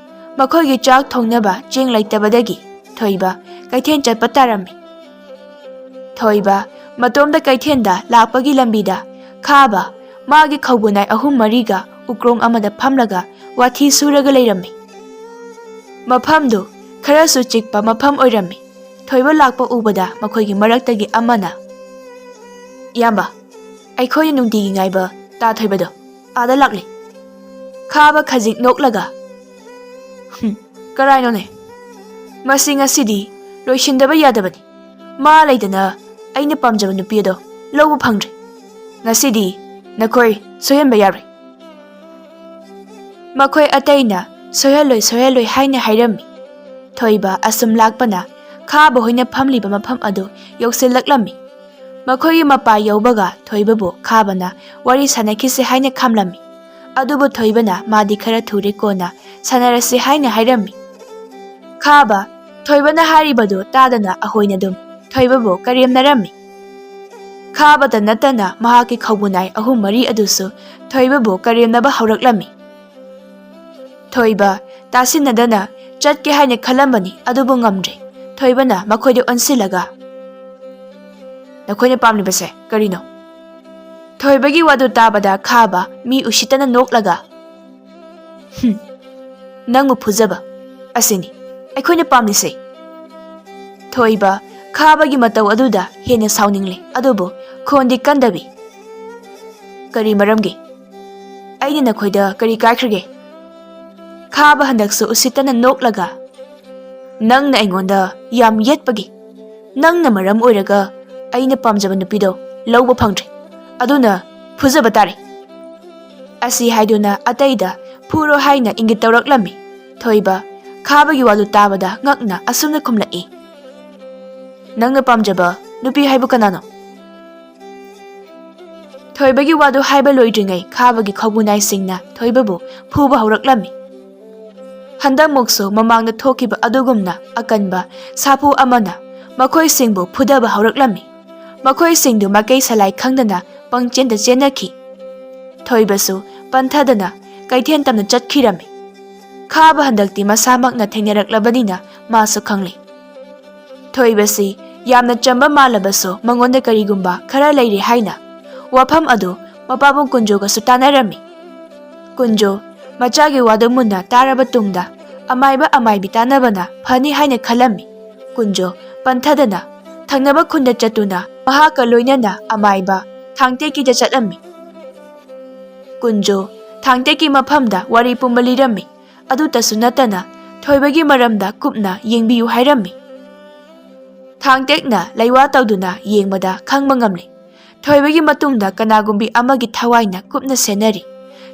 ꯃꯈꯣꯏꯒꯤ ꯆꯥꯛ ꯊꯣꯡꯅꯕ ꯆꯦꯡ ꯂꯩꯇꯕꯗꯒꯤ ꯊꯣꯏꯕ ꯀꯩꯊꯦꯜ ꯆꯠꯄ ꯇꯥꯔꯝꯃꯤ꯫ ꯊꯣꯏꯕ ꯃꯇꯣꯝꯗ ꯀꯩꯊꯦꯜꯗ ꯂꯥꯛꯄꯒꯤ ꯂꯝꯕꯤꯗ ꯈꯥꯕ ꯃꯥꯒꯤ ꯈꯧꯕꯨꯅꯥꯏ ꯑꯍꯨꯝ ꯃꯔꯤꯒ ꯎꯀ꯭ꯔꯣꯡ ꯑꯃꯗ ꯐꯝꯂꯒ ꯋꯥꯊꯤ ꯁꯨꯔꯒ ꯂꯩꯔꯝꯃꯤ꯫ ꯃꯐꯝꯗꯨ ꯈꯔꯁꯨ ꯆꯤꯛꯄ ꯃꯐꯝ ꯑꯣꯏꯔꯝꯃꯤ꯫ ꯊꯣꯏꯕ ꯂꯥꯛꯄ ꯎꯕꯗ ꯃꯈꯣꯏꯒꯤ ꯃꯔꯛꯇꯒꯤ ꯑꯃꯅ, "ꯏꯌꯥꯝꯕ, ꯑꯩꯈꯣꯏꯅ ꯅꯨꯡꯇꯤꯒꯤ ꯉꯥꯏꯕ ꯇꯥ ꯊꯣꯏꯕꯗꯣ ꯑꯥꯗ ꯂꯥꯛꯂꯦ꯫" ꯈꯥꯕ ꯈꯖꯤꯛ ꯅꯣꯛꯂꯒ, "ꯍꯨꯝ, ꯀꯔꯥꯏꯅꯣꯅꯦ? ꯃꯁꯤ ꯉꯁꯤꯗꯤ ꯂꯣꯏꯁꯤꯟꯗꯕ ꯌꯥꯗꯕꯅꯤ꯫ ꯃꯥ ꯂꯩꯗꯅ ꯑꯩꯅ ꯄꯥꯝꯖꯕ ꯅꯨꯄꯤ ꯑꯗꯣ ꯂꯧꯕ ꯐꯪꯗ꯭ꯔꯦ꯫ ꯉꯁꯤꯗꯤ ꯅꯈꯣꯏ ꯁꯣꯏꯍꯟꯕ ꯌꯥꯔꯣꯏ꯫" ꯃꯈꯣꯏ ꯑꯇꯩꯅ ꯁꯣꯏꯍꯜꯂꯣꯏ, ꯁꯣꯏꯍꯜꯂꯣꯏ ꯍꯥꯏꯅ ꯍꯥꯏꯔꯝꯃꯤ꯫ ꯊꯣꯏꯕ ꯑꯁꯨꯝ ꯂꯥꯛꯄꯅ ꯈꯥꯕ ꯍꯣꯏꯅ ꯐꯝꯂꯤꯕ ꯃꯐꯝ ꯑꯗꯨ ꯌꯧꯁꯤꯜꯂꯛꯂꯝꯃꯤ꯫ ꯃꯈꯣꯏꯒꯤ ꯃꯄꯥ ꯌꯧꯕꯒ ꯊꯣꯏꯕꯕꯨ ꯈꯥꯕꯅ ꯋꯥꯔꯤ ꯁꯥꯟꯅꯈꯤꯁꯦ ꯍꯥꯏꯅ ꯈꯥꯝꯂꯝꯃꯤ꯫ ꯑꯗꯨꯕꯨ ꯊꯣꯏꯕꯅ ꯃꯥꯗꯤ ꯈꯔ ꯊꯨꯔꯦ, ꯀꯣꯟꯅ ꯁꯥꯟꯅꯔꯁꯤ ꯍꯥꯏꯅ ꯍꯥꯏꯔꯝꯃꯤ꯫ ꯈꯥꯕ ꯊꯣꯏꯕꯅ ꯍꯥꯏꯔꯤꯕꯗꯨ ꯇꯥꯗꯅ ꯑꯍꯣꯏꯅ ꯑꯗꯨꯝ ꯊꯣꯏꯕꯕꯨ ꯀꯔꯦꯝꯅꯔꯝꯃꯤ꯫ ꯈꯥꯕꯇ ꯅꯠꯇꯅ ꯃꯍꯥꯛꯀꯤ ꯈꯧꯕꯨꯅꯥꯏ ꯑꯍꯨꯝ ꯃꯔꯤ ꯑꯗꯨꯁꯨ ꯊꯣꯏꯕꯕꯨ ꯀꯔꯦꯝꯅꯕ ꯍꯧꯔꯛꯂꯝꯃꯤ꯫ ꯊꯣꯏꯕ ꯇꯥꯁꯤꯟꯅꯗꯅ ꯆꯠꯀꯦ ꯍꯥꯏꯅ ꯈꯜꯂꯝꯕꯅꯤ, ꯑꯗꯨꯕꯨ ꯉꯝꯗ꯭ꯔꯦ꯫ ꯊꯣꯏꯕꯅ ꯃꯈꯣꯏꯗ ꯑꯣꯟꯁꯤꯜꯂꯒ, "ꯅꯈꯣꯏꯅ ꯄꯥꯝꯂꯤꯕꯁꯦ ꯀꯔꯤꯅꯣ?" ꯊꯣꯏꯕꯒꯤ ꯋꯥꯗꯨ ꯇꯥꯕꯗ ꯈꯥꯕ ꯃꯤ ꯎꯁꯤꯠꯇꯅ ꯅꯣꯛꯂꯒ, "ꯍꯨꯝ, ꯅꯪꯕꯨ ꯐꯨꯖꯕ ꯑꯁꯤꯅꯤ ꯑꯩꯈꯣꯏꯅ ꯄꯥꯝꯂꯤꯁꯦ꯫" ꯊꯣꯏꯕ ꯈꯥꯕꯒꯤ ꯃꯇꯧ ꯑꯗꯨꯗ ꯍꯦꯟꯅ ꯁꯥꯎꯅꯤꯡꯂꯦ, ꯑꯗꯨꯕꯨ ꯈꯣꯟꯗꯤ ꯀꯟꯗꯕꯤ꯫ "ꯀꯔꯤ ꯃꯔꯝꯒꯤ? ꯑꯩꯅ ꯅꯈꯣꯏꯗ ꯀꯔꯤ ꯀꯥꯏꯈ꯭ꯔꯒꯦ?" ꯈꯥꯕ ꯍꯟꯗꯛꯁꯨ ꯎꯁꯤꯠꯇꯅ ꯅꯣꯛꯂꯒ, "ꯅꯪꯅ ꯑꯩꯉꯣꯟꯗ ꯌꯥꯝ ꯌꯦꯠꯄꯒꯤ, ꯅꯪꯅ ꯃꯔꯝ ꯑꯣꯏꯔꯒ ꯑꯩꯅ ꯄꯥꯝꯖꯕ ꯅꯨꯄꯤꯗꯣ ꯂꯧꯕ ꯐꯪꯗ꯭ꯔꯦ, ꯑꯗꯨꯅ ꯐꯨꯖꯕ ꯇꯥꯔꯦ꯫" ꯑꯁꯤ ꯍꯥꯏꯗꯨꯅ ꯑꯇꯩꯗ ꯐꯨꯔꯣ ꯍꯥꯏꯅ ꯏꯪꯒꯤꯠ ꯇꯧꯔꯛꯂꯝꯃꯤ꯫ ꯊꯣꯏꯕ ꯈꯥꯕꯒꯤ ꯋꯥꯗꯨ ꯇꯥꯕꯗ ꯉꯛꯅ ꯑꯁꯨꯝꯅ ꯈꯨꯝꯂꯛꯏ, "ꯅꯪꯅ ꯄꯥꯝꯖꯕ ꯅꯨꯄꯤ ꯍꯥꯏꯕꯨ ꯀꯅꯥꯅꯣ?" ꯊꯣꯏꯕꯒꯤ ꯋꯥꯗꯨ ꯍꯥꯏꯕ ꯂꯣꯏꯗ꯭ꯔꯤꯉꯩ ꯈꯥꯕꯒꯤ ꯈꯧꯕꯨ ꯅꯥꯏꯁꯤꯡꯅ ꯊꯣꯏꯕꯕꯨ ꯐꯨꯕ ꯍꯧꯔꯛꯂꯝꯃꯤ꯫ ꯍꯟꯗꯛꯃꯨꯛꯁꯨ ꯃꯃꯥꯡꯗ ꯊꯣꯛꯈꯤꯕ ꯑꯗꯨꯒꯨꯝꯅ ꯑꯀꯟꯕ ꯁꯥꯐꯨ ꯑꯃꯅ ꯃꯈꯣꯏꯁꯤꯡꯕꯨ ꯐꯨꯗꯕ ꯍꯧꯔꯛꯂꯝꯃꯤ꯫ ꯃꯈꯣꯏꯁꯤꯡꯗꯨ ꯃꯥꯏꯀꯩ ꯁꯂꯥꯏ ꯈꯪꯗꯅ ꯄꯪꯆꯦꯟꯗ ꯆꯦꯟꯅꯈꯤ꯫ ꯊꯣꯏꯕꯁꯨ ꯄꯟꯊꯗꯅ ꯀꯩꯊꯦꯜ ꯇꯝꯅ ꯆꯠꯈꯤꯔꯝꯃꯤ꯫ ꯈꯥꯕ ꯍꯟꯗꯛꯇꯤ ꯃꯁꯥꯃꯛꯅ ꯊꯦꯡꯅꯔꯛꯂꯕꯅꯤꯅ ꯃꯥꯁꯨ ꯈꯪꯂꯦ꯫ ꯊꯣꯏꯕꯁꯤ ꯌꯥꯝꯅ ꯆꯝꯕ ꯃꯥꯜꯂꯕꯁꯨ ꯃꯉꯣꯟꯗ ꯀꯔꯤꯒꯨꯝꯕ ꯈꯔ ꯂꯩꯔꯦ ꯍꯥꯏꯅ ꯋꯥꯐꯝ ꯑꯗꯨ ꯃꯄꯥꯕꯨꯡ ꯀꯨꯟꯖꯣꯒꯁꯨ ꯇꯥꯟꯅꯔꯝꯃꯤ꯫ ꯀꯨꯟꯖꯣ ꯃꯆꯥꯒꯤ ꯋꯥꯗꯨ ꯃꯨꯟꯅ ꯇꯥꯔꯕ ꯇꯨꯡꯗ ꯑꯃꯥꯏꯕ ꯑꯃꯥꯏꯕꯤ ꯇꯥꯟꯅꯕꯅ ꯐꯅꯤ ꯍꯥꯏꯅ ꯈꯜꯂꯝꯃꯤ꯫ ꯀꯨꯟꯖꯣ ꯄꯟꯊꯗꯅ ꯊꯪꯅꯕ ꯈꯨꯟꯗ ꯆꯠꯇꯨꯅ ꯃꯍꯥꯛꯀ ꯂꯣꯏꯅꯅ ꯑꯃꯥꯏꯕ ꯊꯥꯡꯇꯦꯛꯀꯤꯗ ꯆꯠꯂꯝꯃꯤ꯫ ꯀꯨꯟꯖꯣ ꯊꯥꯡꯇꯦꯛꯀꯤ ꯃꯐꯝꯗ ꯋꯥꯔꯤ ꯄꯨꯝꯕ ꯂꯤꯔꯝꯃꯤ꯫ ꯑꯗꯨꯇꯁꯨ ꯅꯠꯇꯅ ꯊꯣꯏꯕꯒꯤ ꯃꯔꯝꯗ ꯀꯨꯞꯅ ꯌꯦꯡꯕꯤꯌꯨ ꯍꯥꯏꯔꯝꯃꯤ꯫ ꯊꯥꯡꯇꯦꯛꯅ ꯂꯩꯋꯥ ꯇꯧꯗꯨꯅ ꯌꯦꯡꯕꯗ ꯈꯪꯕ ꯉꯝꯂꯤ꯫ ꯊꯣꯏꯕꯒꯤ ꯃꯇꯨꯡꯗ ꯀꯅꯥꯒꯨꯝꯕꯤ ꯑꯃꯒꯤ ꯊꯋꯥꯏꯅ ꯀꯨꯞꯅ ꯁꯦꯟꯅꯔꯤ꯫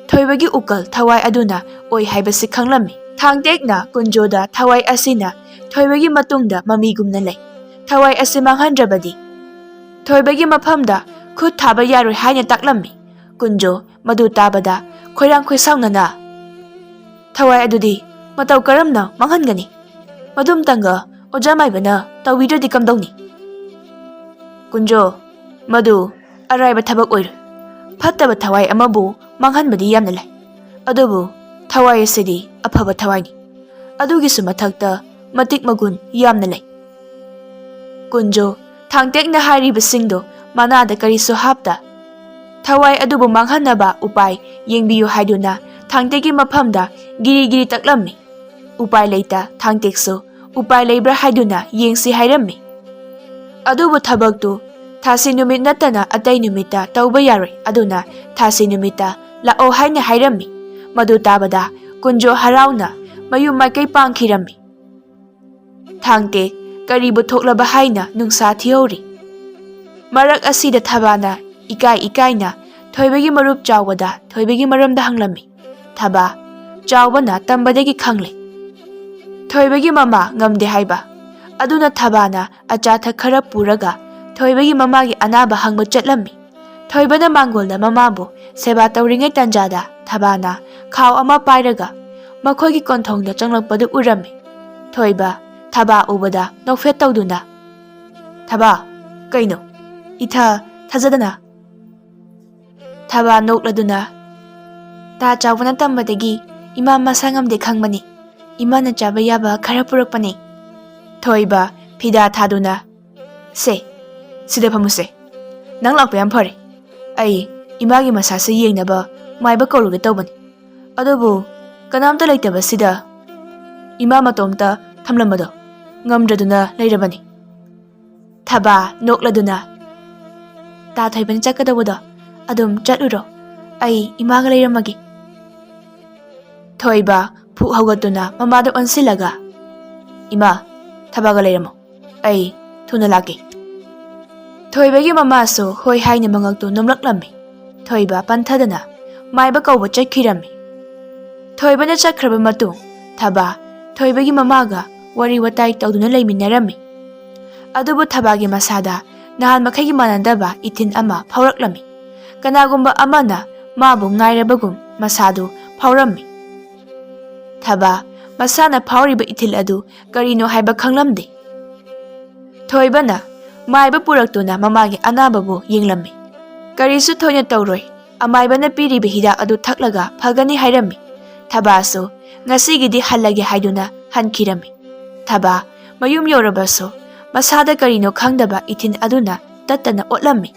ꯊꯣꯏꯕꯒꯤ ꯎꯀꯜ ꯊꯋꯥꯏ ꯑꯗꯨꯅ ꯑꯣꯏ ꯍꯥꯏꯕꯁꯤ ꯈꯪꯂꯝꯃꯤ꯫ ꯊꯥꯡꯇꯦꯛꯅ ꯀꯨꯟꯖꯣꯗ ꯊꯋꯥꯏ ꯑꯁꯤꯅ ꯊꯣꯏꯕꯒꯤ ꯃꯇꯨꯡꯗ ꯃꯃꯤꯒꯨꯝꯅ ꯂꯩ꯫ ꯊꯋꯥꯏ ꯑꯁꯤ ꯃꯥꯡꯍꯟꯗ꯭ꯔꯕꯗꯤ ꯊꯣꯏꯕꯒꯤ ꯃꯐꯝꯗ ꯈꯨꯠ ꯊꯥꯕ ꯌꯥꯔꯣꯏ ꯍꯥꯏꯅ ꯇꯥꯛꯂꯝꯃꯤ꯫ ꯀꯨꯟꯖꯣ ꯃꯗꯨ ꯇꯥꯕꯗ ꯈꯣꯏꯔꯥꯡ ꯈꯣꯏꯁꯥꯎꯅꯅ, "ꯊꯋꯥꯏ ꯑꯗꯨꯗꯤ ꯃꯇꯧ ꯀꯔꯝꯅ ꯃꯥꯡꯍꯟꯒꯅꯤ? ꯃꯗꯨꯝꯇꯪꯒ ꯑꯣꯖꯥ ꯃꯥꯏꯕꯅ ꯇꯧꯕꯤꯗ꯭ꯔꯗꯤ ꯀꯝꯗꯧꯅꯤ?" ꯀꯨꯟꯖꯣ, ꯃꯗꯨ ꯑꯔꯥꯏꯕ ꯊꯕꯛ ꯑꯣꯏꯔꯣꯏ꯫ ꯐꯠꯇꯕ ꯊꯋꯥꯏ ꯑꯃꯕꯨ ꯃꯥꯡꯍꯟꯕꯗꯤ ꯌꯥꯝꯅ ꯂꯥꯏ꯫ ꯑꯗꯨꯕꯨ ꯊꯋꯥꯏ ꯑꯁꯤꯗꯤ ꯑꯐꯕ ꯊꯋꯥꯏꯅꯤ꯫ ꯑꯗꯨꯒꯤꯁꯨ ꯃꯊꯛꯇ ꯃꯇꯤꯛ ꯃꯒꯨꯟ ꯌꯥꯝꯅ ꯂꯩ꯫ ꯀꯨꯟꯖꯣ, ꯊꯥꯡꯇꯦꯛꯅ ꯍꯥꯏꯔꯤꯕꯁꯤꯡꯗꯣ ꯃꯅꯥꯗ ꯀꯔꯤꯁꯨ ꯍꯥꯞꯇ, ꯊꯋꯥꯏ ꯑꯗꯨꯕꯨ ꯃꯥꯡꯍꯟꯅꯕ ꯎꯄꯥꯏ ꯌꯦꯡꯕꯤꯌꯨ ꯍꯥꯏꯗꯨꯅ ꯊꯥꯡꯇꯦꯛꯀꯤ ꯃꯐꯝꯗ ꯒꯤꯔꯤ ꯒꯤꯔꯤ ꯇꯛꯂꯝꯃꯤ꯫ ꯎꯄꯥꯏ ꯂꯩꯇ ꯊꯥꯡꯇꯦꯛꯁꯨ ꯎꯄꯥꯏ ꯂꯩꯕ꯭ꯔꯥ ꯍꯥꯏꯗꯨꯅ ꯌꯦꯡꯁꯤ ꯍꯥꯏꯔꯝꯃꯤ꯫ ꯑꯗꯨꯕꯨ ꯊꯕꯛꯇꯨ ꯊꯥꯁꯤ ꯅꯨꯃꯤꯠ ꯅꯠꯇꯅ ꯑꯇꯩ ꯅꯨꯃꯤꯠꯇ ꯇꯧꯕ ꯌꯥꯔꯣꯏ, ꯑꯗꯨꯅ ꯊꯥꯁꯤ ꯅꯨꯃꯤꯠꯇ ꯂꯥꯛꯑꯣ ꯍꯥꯏꯅ ꯍꯥꯏꯔꯝꯃꯤ꯫ ꯃꯗꯨ ꯇꯥꯕꯗ ꯀꯨꯟꯖꯣ ꯍꯔꯥꯎꯅ ꯃꯌꯨꯝ ꯃꯥꯏꯀꯩ ꯄꯥꯡꯈꯤꯔꯝꯃꯤ꯫ ꯊꯥꯡꯇꯦꯛ ꯀꯔꯤꯕꯨ ꯊꯣꯛꯂꯕ ꯍꯥꯏꯅ ꯅꯨꯡꯁꯥ ꯊꯤꯍꯧꯔꯤ꯫ ꯃꯔꯛ ꯑꯁꯤꯗ ꯊꯕꯥꯅ ꯏꯀꯥꯏ ꯏꯀꯥꯏꯅ ꯊꯣꯏꯕꯒꯤ ꯃꯔꯨꯞ ꯆꯥꯎꯕꯗ ꯊꯣꯏꯕꯒꯤ ꯃꯔꯝꯗ ꯍꯪꯂꯝꯃꯤ꯫ ꯊꯕꯥ, ꯆꯥꯎꯕꯅ ꯇꯝꯕꯗꯒꯤ ꯈꯪꯂꯦ꯫ ꯊꯣꯏꯕꯒꯤ ꯃꯃꯥ ꯉꯝꯗꯦ ꯍꯥꯏꯕ꯫ ꯑꯗꯨꯅ ꯊꯕꯥꯅ ꯑꯆꯥ ꯑꯊꯛ ꯈꯔ ꯄꯨꯔꯒ ꯊꯣꯏꯕꯒꯤ ꯃꯃꯥꯒꯤ ꯑꯅꯥꯕ ꯍꯪꯕ ꯆꯠꯂꯝꯃꯤ꯫ ꯊꯣꯏꯕꯅ ꯃꯥꯡꯒꯣꯜꯗ ꯃꯃꯥꯕꯨ ꯁꯦꯕꯥ ꯇꯧꯔꯤꯉꯩ ꯇꯟꯖꯥꯗ ꯊꯕꯥꯅ ꯈꯥꯎ ꯑꯃ ꯄꯥꯏꯔꯒ ꯃꯈꯣꯏꯒꯤ ꯀꯣꯟꯊꯣꯡꯗ ꯆꯪꯂꯛꯄꯗꯨ ꯎꯔꯝꯃꯤ꯫ ꯊꯣꯏꯕ ꯊꯕꯥ ꯎꯕꯗ ꯅꯣꯛꯐꯦꯠ ꯇꯧꯗꯨꯅ, "ꯊꯕꯥ, ꯀꯩꯅꯣ? ꯏꯊ ꯊꯥꯖꯗꯅ?" ꯊꯕꯥ ꯅꯣꯛꯂꯗꯨꯅ, "ꯇꯥ ꯆꯥꯎꯕꯅ ꯇꯝꯕꯗꯒꯤ ꯏꯃꯥ ꯃꯁꯥ ꯉꯝꯗꯦ ꯈꯪꯕꯅꯤ꯫ ꯏꯃꯥꯅ ꯆꯥꯕ ꯌꯥꯕ ꯈꯔ ꯄꯨꯔꯛꯄꯅꯤ꯫" ꯊꯣꯏꯕ ꯐꯤꯗꯥ ꯊꯥꯗꯨꯅ, "ꯁꯦ, ꯁꯤꯗ ꯐꯝꯃꯨꯁꯦ꯫ ꯅꯪ ꯂꯥꯛꯄ ꯌꯥꯝ ꯐꯔꯦ꯫ ꯑꯩ ꯏꯃꯥꯒꯤ ꯃꯁꯥꯁꯦ ꯌꯦꯡꯅꯕ ꯃꯥꯏꯕ ꯀꯧꯔꯨꯒꯦ ꯇꯧꯕꯅꯤ꯫ ꯑꯗꯨꯕꯨ ꯀꯅꯥꯝꯇ ꯂꯩꯇꯕꯁꯤꯗ ꯏꯃꯥ ꯃꯇꯣꯝꯇ ꯊꯝꯂꯝꯕꯗꯣ ꯉꯝꯗ꯭ꯔꯗꯨꯅ ꯂꯩꯔꯕꯅꯤ꯫" ꯊꯕꯥ ꯅꯣꯛꯂꯗꯨꯅ, "ꯇꯥ ꯊꯣꯏꯕꯅ ꯆꯠꯀꯗꯧꯕꯗꯣ ꯑꯗꯨꯝ ꯆꯠꯂꯨꯔꯣ꯫ ꯑꯩ ꯏꯃꯥꯒ ꯂꯩꯔꯝꯃꯒꯦ꯫" ꯊꯣꯏꯕ ꯐꯨꯛ ꯍꯧꯒꯠꯇꯨꯅ ꯃꯃꯥꯗ ꯑꯣꯟꯁꯤꯜꯂꯒ, "ꯏꯃꯥ, ꯊꯕꯥꯒ ꯂꯩꯔꯝꯃꯣ꯫ ꯑꯩ ꯊꯨꯅ ꯂꯥꯛꯀꯦ꯫" ꯊꯣꯏꯕꯒꯤ ꯃꯃꯥꯁꯨ ꯍꯣꯏ ꯍꯥꯏꯅ ꯃꯉꯛꯇꯨ ꯅꯣꯝꯂꯛꯂꯝꯃꯤ꯫ ꯊꯣꯏꯕ ꯄꯟꯊꯗꯅ ꯃꯥꯏꯕ ꯀꯧꯕ ꯆꯠꯈꯤꯔꯝꯃꯤ꯫ ꯊꯣꯏꯕꯅ ꯆꯠꯈ꯭ꯔꯕ ꯃꯇꯨꯡ ꯊꯕꯥ ꯊꯣꯏꯕꯒꯤ ꯃꯃꯥꯒ ꯋꯥꯔꯤ ꯋꯥꯇꯥꯏ ꯇꯧꯗꯨꯅ ꯂꯩꯃꯤꯟꯅꯔꯝꯃꯤ꯫ ꯑꯗꯨꯕꯨ ꯊꯕꯥꯒꯤ ꯃꯁꯥꯗ ꯅꯍꯥꯟ ꯃꯈꯩꯒꯤ ꯃꯥꯟꯅꯗꯕ ꯏꯊꯤꯜ ꯑꯃ ꯐꯥꯎꯔꯛꯂꯝꯃꯤ꯫ ꯀꯅꯥꯒꯨꯝꯕ ꯑꯃꯅ ꯃꯥꯕꯨ ꯉꯥꯏꯔꯕꯒꯨꯝ ꯃꯁꯥꯗꯨ ꯐꯥꯎꯔꯝꯃꯤ꯫ ꯊꯕꯥ ꯃꯁꯥꯅ ꯐꯥꯎꯔꯤꯕ ꯏꯊꯤꯜ ꯑꯗꯨ ꯀꯔꯤꯅꯣ ꯍꯥꯏꯕ ꯈꯪꯂꯝꯗꯦ꯫ ꯊꯣꯏꯕꯅ ꯃꯥꯏꯕ ꯄꯨꯔꯛꯇꯨꯅ ꯃꯃꯥꯒꯤ ꯑꯅꯥꯕꯕꯨ ꯌꯦꯡꯂꯝꯃꯤ꯫ ꯀꯔꯤꯁꯨ ꯊꯣꯏꯅ ꯇꯧꯔꯣꯏ, ꯑꯃꯥꯏꯕꯅ ꯄꯤꯔꯤꯕ ꯍꯤꯗꯥꯛ ꯑꯗꯨ ꯊꯛꯂꯒ ꯐꯒꯅꯤ ꯍꯥꯏꯔꯝꯃꯤ꯫ ꯊꯕꯥꯁꯨ ꯉꯁꯤꯒꯤꯗꯤ ꯍꯜꯂꯒꯦ ꯍꯥꯏꯗꯨꯅ ꯍꯟꯈꯤꯔꯝꯃꯤ꯫ ꯊꯕꯥ ꯃꯌꯨꯝ ꯌꯧꯔꯕꯁꯨ ꯃꯁꯥꯗ ꯀꯔꯤꯅꯣ ꯈꯪꯗꯕ ꯏꯊꯤꯜ ꯑꯗꯨꯅ ꯇꯠꯇꯅ ꯑꯣꯠꯂꯝꯃꯤ꯫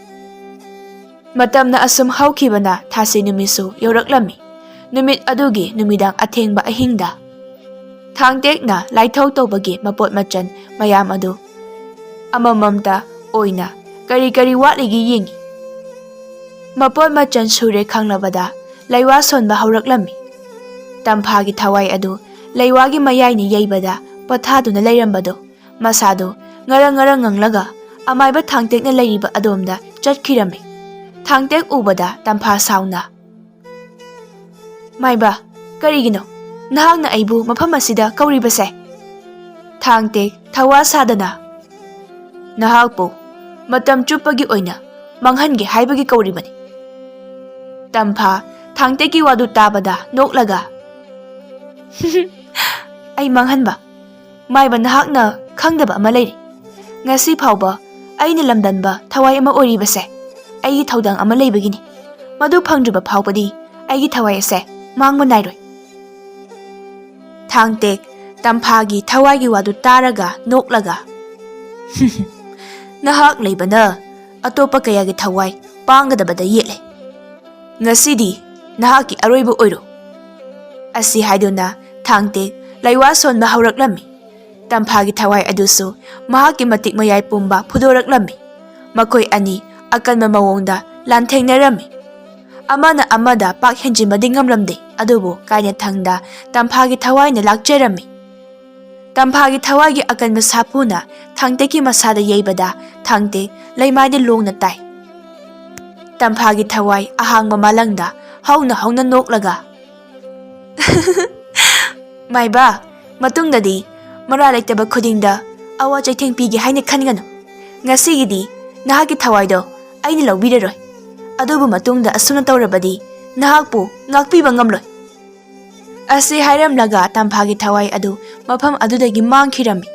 ꯃꯇꯝꯅ ꯑꯁꯨꯝ ꯍꯧꯈꯤꯕꯅ ꯊꯥꯁꯤ ꯅꯨꯃꯤꯠꯁꯨ ꯌꯧꯔꯛꯂꯝꯃꯤ꯫ ꯅꯨꯃꯤꯠ ꯑꯗꯨꯒꯤ ꯅꯨꯃꯤꯗꯥꯡ ꯑꯊꯦꯡꯕ ꯑꯍꯤꯡꯗ ꯊꯥꯡꯇꯦꯛꯅ ꯂꯥꯏꯊꯧ ꯇꯧꯕꯒꯤ ꯃꯄꯣꯠ ꯃꯆꯜ ꯃꯌꯥꯝ ꯑꯗꯨ ꯑꯃꯃꯝꯇ ꯑꯣꯏꯅ ꯀꯔꯤ ꯀꯔꯤ ꯋꯥꯠꯂꯤꯒꯦ ꯌꯦꯡꯉꯤ꯫ ꯃꯄꯣꯠ ꯃꯆꯜ ꯁꯨꯔꯦ ꯈꯪꯂꯕꯗ ꯂꯩꯋꯥ ꯁꯣꯟꯕ ꯍꯧꯔꯛꯂꯝꯃꯤ꯫ ꯇꯝꯐꯥꯒꯤ ꯊꯋꯥꯏ ꯑꯗꯨ ꯂꯩꯋꯥꯒꯤ ꯃꯌꯥꯏꯅ ꯌꯩꯕꯗ ꯄꯣꯊꯥꯗꯨꯅ ꯂꯩꯔꯝꯕꯗꯨ ꯃꯁꯥꯗꯨ ꯉꯔꯪ ꯉꯔꯪ ꯉꯪꯂꯒ ꯑꯃꯥꯏꯕ ꯊꯥꯡꯇꯦꯛꯅ ꯂꯩꯔꯤꯕ ꯑꯗꯣꯝꯗ ꯆꯠꯈꯤꯔꯝꯃꯤ꯫ ꯊꯥꯡꯇꯦꯛ ꯎꯕꯗ ꯇꯝꯐꯥ ꯁꯥꯎꯅ, "ꯃꯥꯏꯕ, ꯀꯔꯤꯒꯤꯅꯣ ꯅꯍꯥꯛꯅ ꯑꯩꯕꯨ ꯃꯐꯝ ꯑꯁꯤꯗ ꯀꯧꯔꯤꯕꯁꯦ?" ꯊꯥꯡꯇꯦꯛ ꯊꯋꯥ ꯁꯥꯗꯅ, "ꯅꯍꯥꯛꯄꯨ ꯃꯇꯝ ꯆꯨꯞꯄꯒꯤ ꯑꯣꯏꯅ ꯃꯥꯡꯍꯟꯒꯦ ꯍꯥꯏꯕꯒꯤ ꯀꯧꯔꯤꯕꯅꯤ꯫" ꯇꯝꯐꯥ ꯊꯥꯡꯇꯦꯛꯀꯤ ꯋꯥꯗꯨ ꯇꯥꯕꯗ ꯅꯣꯛꯂꯒ, "ꯑꯩ ꯃꯥꯡꯍꯟꯕ? ꯃꯥꯏꯕ, ꯅꯍꯥꯛꯅ ꯈꯪꯗꯕ ꯑꯃ ꯂꯩꯔꯤ꯫ ꯉꯁꯤ ꯐꯥꯎꯕ ꯑꯩꯅ ꯂꯝꯗꯟꯕ ꯊꯋꯥꯏ ꯑꯃ ꯑꯣꯏꯔꯤꯕꯁꯦ ꯑꯩꯒꯤ ꯊꯧꯗꯥꯡ ꯑꯃ ꯂꯩꯕꯒꯤꯅꯤ꯫ ꯃꯗꯨ ꯐꯪꯗ꯭ꯔꯤꯕ ꯐꯥꯎꯕꯗꯤ ꯑꯩꯒꯤ ꯊꯋꯥꯏ ꯑꯁꯦ ꯃꯥꯡꯕ ꯅꯥꯏꯔꯣꯏ꯫" ꯊꯥꯡꯇꯦꯛ ꯇꯝꯐꯥꯒꯤ ꯊꯋꯥꯏꯒꯤ ꯋꯥꯗꯨ ꯇꯥꯔꯒ ꯅꯣꯛꯂꯒ, "ꯅꯍꯥꯛ ꯂꯩꯕꯅ ꯑꯇꯣꯞꯄ ꯀꯌꯥꯒꯤ ꯊꯋꯥꯏ ꯄꯥꯡꯒꯗꯕꯗ ꯌꯦꯠꯂꯦ꯫ ꯉꯁꯤꯗꯤ ꯅꯍꯥꯛꯀꯤ ꯑꯔꯣꯏꯕ ꯑꯣꯏꯔꯣ꯫" ꯑꯁꯤ ꯍꯥꯏꯗꯨꯅ ꯊꯥꯡꯇꯦꯛ ꯂꯩꯋꯥ ꯁꯣꯟꯕ ꯍꯧꯔꯛꯂꯝꯃꯤ꯫ ꯇꯝꯐꯥꯒꯤ ꯊꯋꯥꯏ ꯑꯗꯨꯁꯨ ꯃꯍꯥꯛꯀꯤ ꯃꯇꯤꯛ ꯃꯌꯥꯏ ꯄꯨꯝꯕ ꯐꯨꯗꯣꯔꯛꯂꯝꯃꯤ꯫ ꯃꯈꯣꯏ ꯑꯅꯤ ꯑꯀꯟꯕ ꯃꯑꯣꯡꯗ ꯂꯥꯟꯊꯦꯡꯅꯔꯝꯃꯤ꯫ ꯑꯃꯅ ꯑꯃꯗ ꯄꯥꯛ ꯍꯦꯟꯖꯤꯟꯕꯗꯤ ꯉꯝꯂꯝꯗꯦ, ꯑꯗꯨꯕꯨ ꯀꯥꯏꯅꯊꯪꯗ ꯇꯝꯐꯥꯒꯤ ꯊꯋꯥꯏꯅ ꯂꯥꯛꯆꯔꯝꯃꯤ꯫ ꯇꯝꯐꯥꯒꯤ ꯊꯋꯥꯏꯒꯤ ꯑꯀꯟꯕ ꯁꯥꯐꯨꯅ ꯊꯥꯡꯇꯦꯛꯀꯤ ꯃꯁꯥꯗ ꯌꯩꯕꯗ ꯊꯥꯡꯇꯦꯛ ꯂꯩꯃꯥꯏꯗ ꯂꯣꯡꯅ ꯇꯥꯏ꯫ ꯇꯝꯐꯥꯒꯤ ꯊꯋꯥꯏ ꯑꯍꯥꯡꯕ ꯃꯥꯂꯪꯗ ꯍꯧꯅ ꯍꯧꯅ ꯅꯣꯛꯂꯒ, "ꯃꯥꯏꯕ, ꯃꯇꯨꯡꯗꯗꯤ ꯃꯔꯥ ꯂꯩꯇꯕ ꯈꯨꯗꯤꯡꯗ ꯑꯋꯥ ꯆꯩꯊꯦꯡ ꯄꯤꯒꯦ ꯍꯥꯏꯅ ꯈꯟꯒꯅꯨ꯫ ꯉꯁꯤꯒꯤꯗꯤ ꯅꯍꯥꯛꯀꯤ ꯊꯋꯥꯏꯗꯣ ꯑꯩꯅ ꯂꯧꯕꯤꯔꯔꯣꯏ꯫ ꯑꯗꯨꯕꯨ ꯃꯇꯨꯡꯗ ꯑꯁꯨꯝꯅ ꯇꯧꯔꯕꯗꯤ ꯅꯍꯥꯛꯄꯨ ꯉꯥꯛꯄꯤꯕ ꯉꯝꯂꯣꯏ꯫" ꯑꯁꯤ ꯍꯥꯏꯔꯝꯂꯒ ꯇꯝꯐꯥꯒꯤ ꯊꯋꯥꯏ ꯑꯗꯨ ꯃꯐꯝ ꯑꯗꯨꯗꯒꯤ ꯃꯥꯡꯈꯤꯔꯝꯃꯤ꯫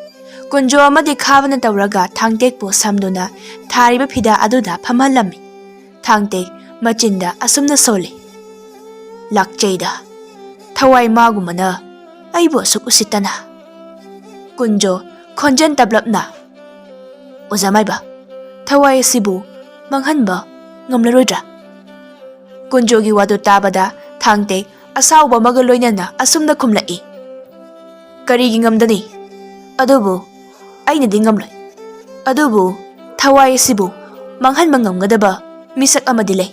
ꯀꯨꯟꯖꯣ ꯑꯃꯗꯤ ꯈꯥꯕꯅ ꯇꯧꯔꯒ ꯊꯥꯡꯇꯦꯛꯄꯨ ꯁꯝꯗꯨꯅ ꯊꯥꯔꯤꯕ ꯐꯤꯗꯥ ꯑꯗꯨꯗ ꯐꯝꯍꯜꯂꯝꯃꯤ꯫ ꯊꯥꯡꯇꯦꯛ ꯃꯆꯤꯟꯗ ꯑꯁꯨꯝꯅ ꯁꯣꯜꯂꯤ, "ꯂꯥꯛꯆꯩꯗ, ꯊꯋꯥꯏ ꯃꯥꯒꯨꯝꯕꯅ ꯑꯩꯕꯨ ꯑꯁꯨꯛ ꯎꯁꯤꯠꯇꯅ?" ꯀꯨꯟꯖꯣ ꯈꯣꯟꯖꯦꯜ ꯇꯞꯂꯞꯅ, "ꯑꯣꯖꯥ ꯃꯥꯏꯕ, ꯊꯋꯥꯏ ꯑꯁꯤꯕꯨ ꯃꯥꯡꯍꯟꯕ ꯉꯝꯂꯔꯣꯏꯗ꯭ꯔꯥ?" ꯀꯨꯟꯖꯣꯒꯤ ꯋꯥꯗꯨ ꯇꯥꯕꯗ ꯊꯥꯡꯇꯦꯛ ꯑꯁꯥꯎꯕ ꯑꯃꯒ ꯂꯣꯏꯅꯅ ꯑꯁꯨꯝꯅ ꯈꯨꯝꯂꯛꯏ, "ꯀꯔꯤꯒꯤ ꯉꯝꯗꯅꯤ? ꯑꯗꯨꯕꯨ ꯑꯩꯅꯗꯤ ꯉꯝꯂꯣꯏ꯫ ꯑꯗꯨꯕꯨ ꯊꯋꯥꯏ ꯑꯁꯤꯕꯨ ꯃꯥꯡꯍꯟꯕ ꯉꯝꯒꯗꯕ ꯃꯤꯁꯛ ꯑꯃꯗꯤ ꯂꯩ꯫"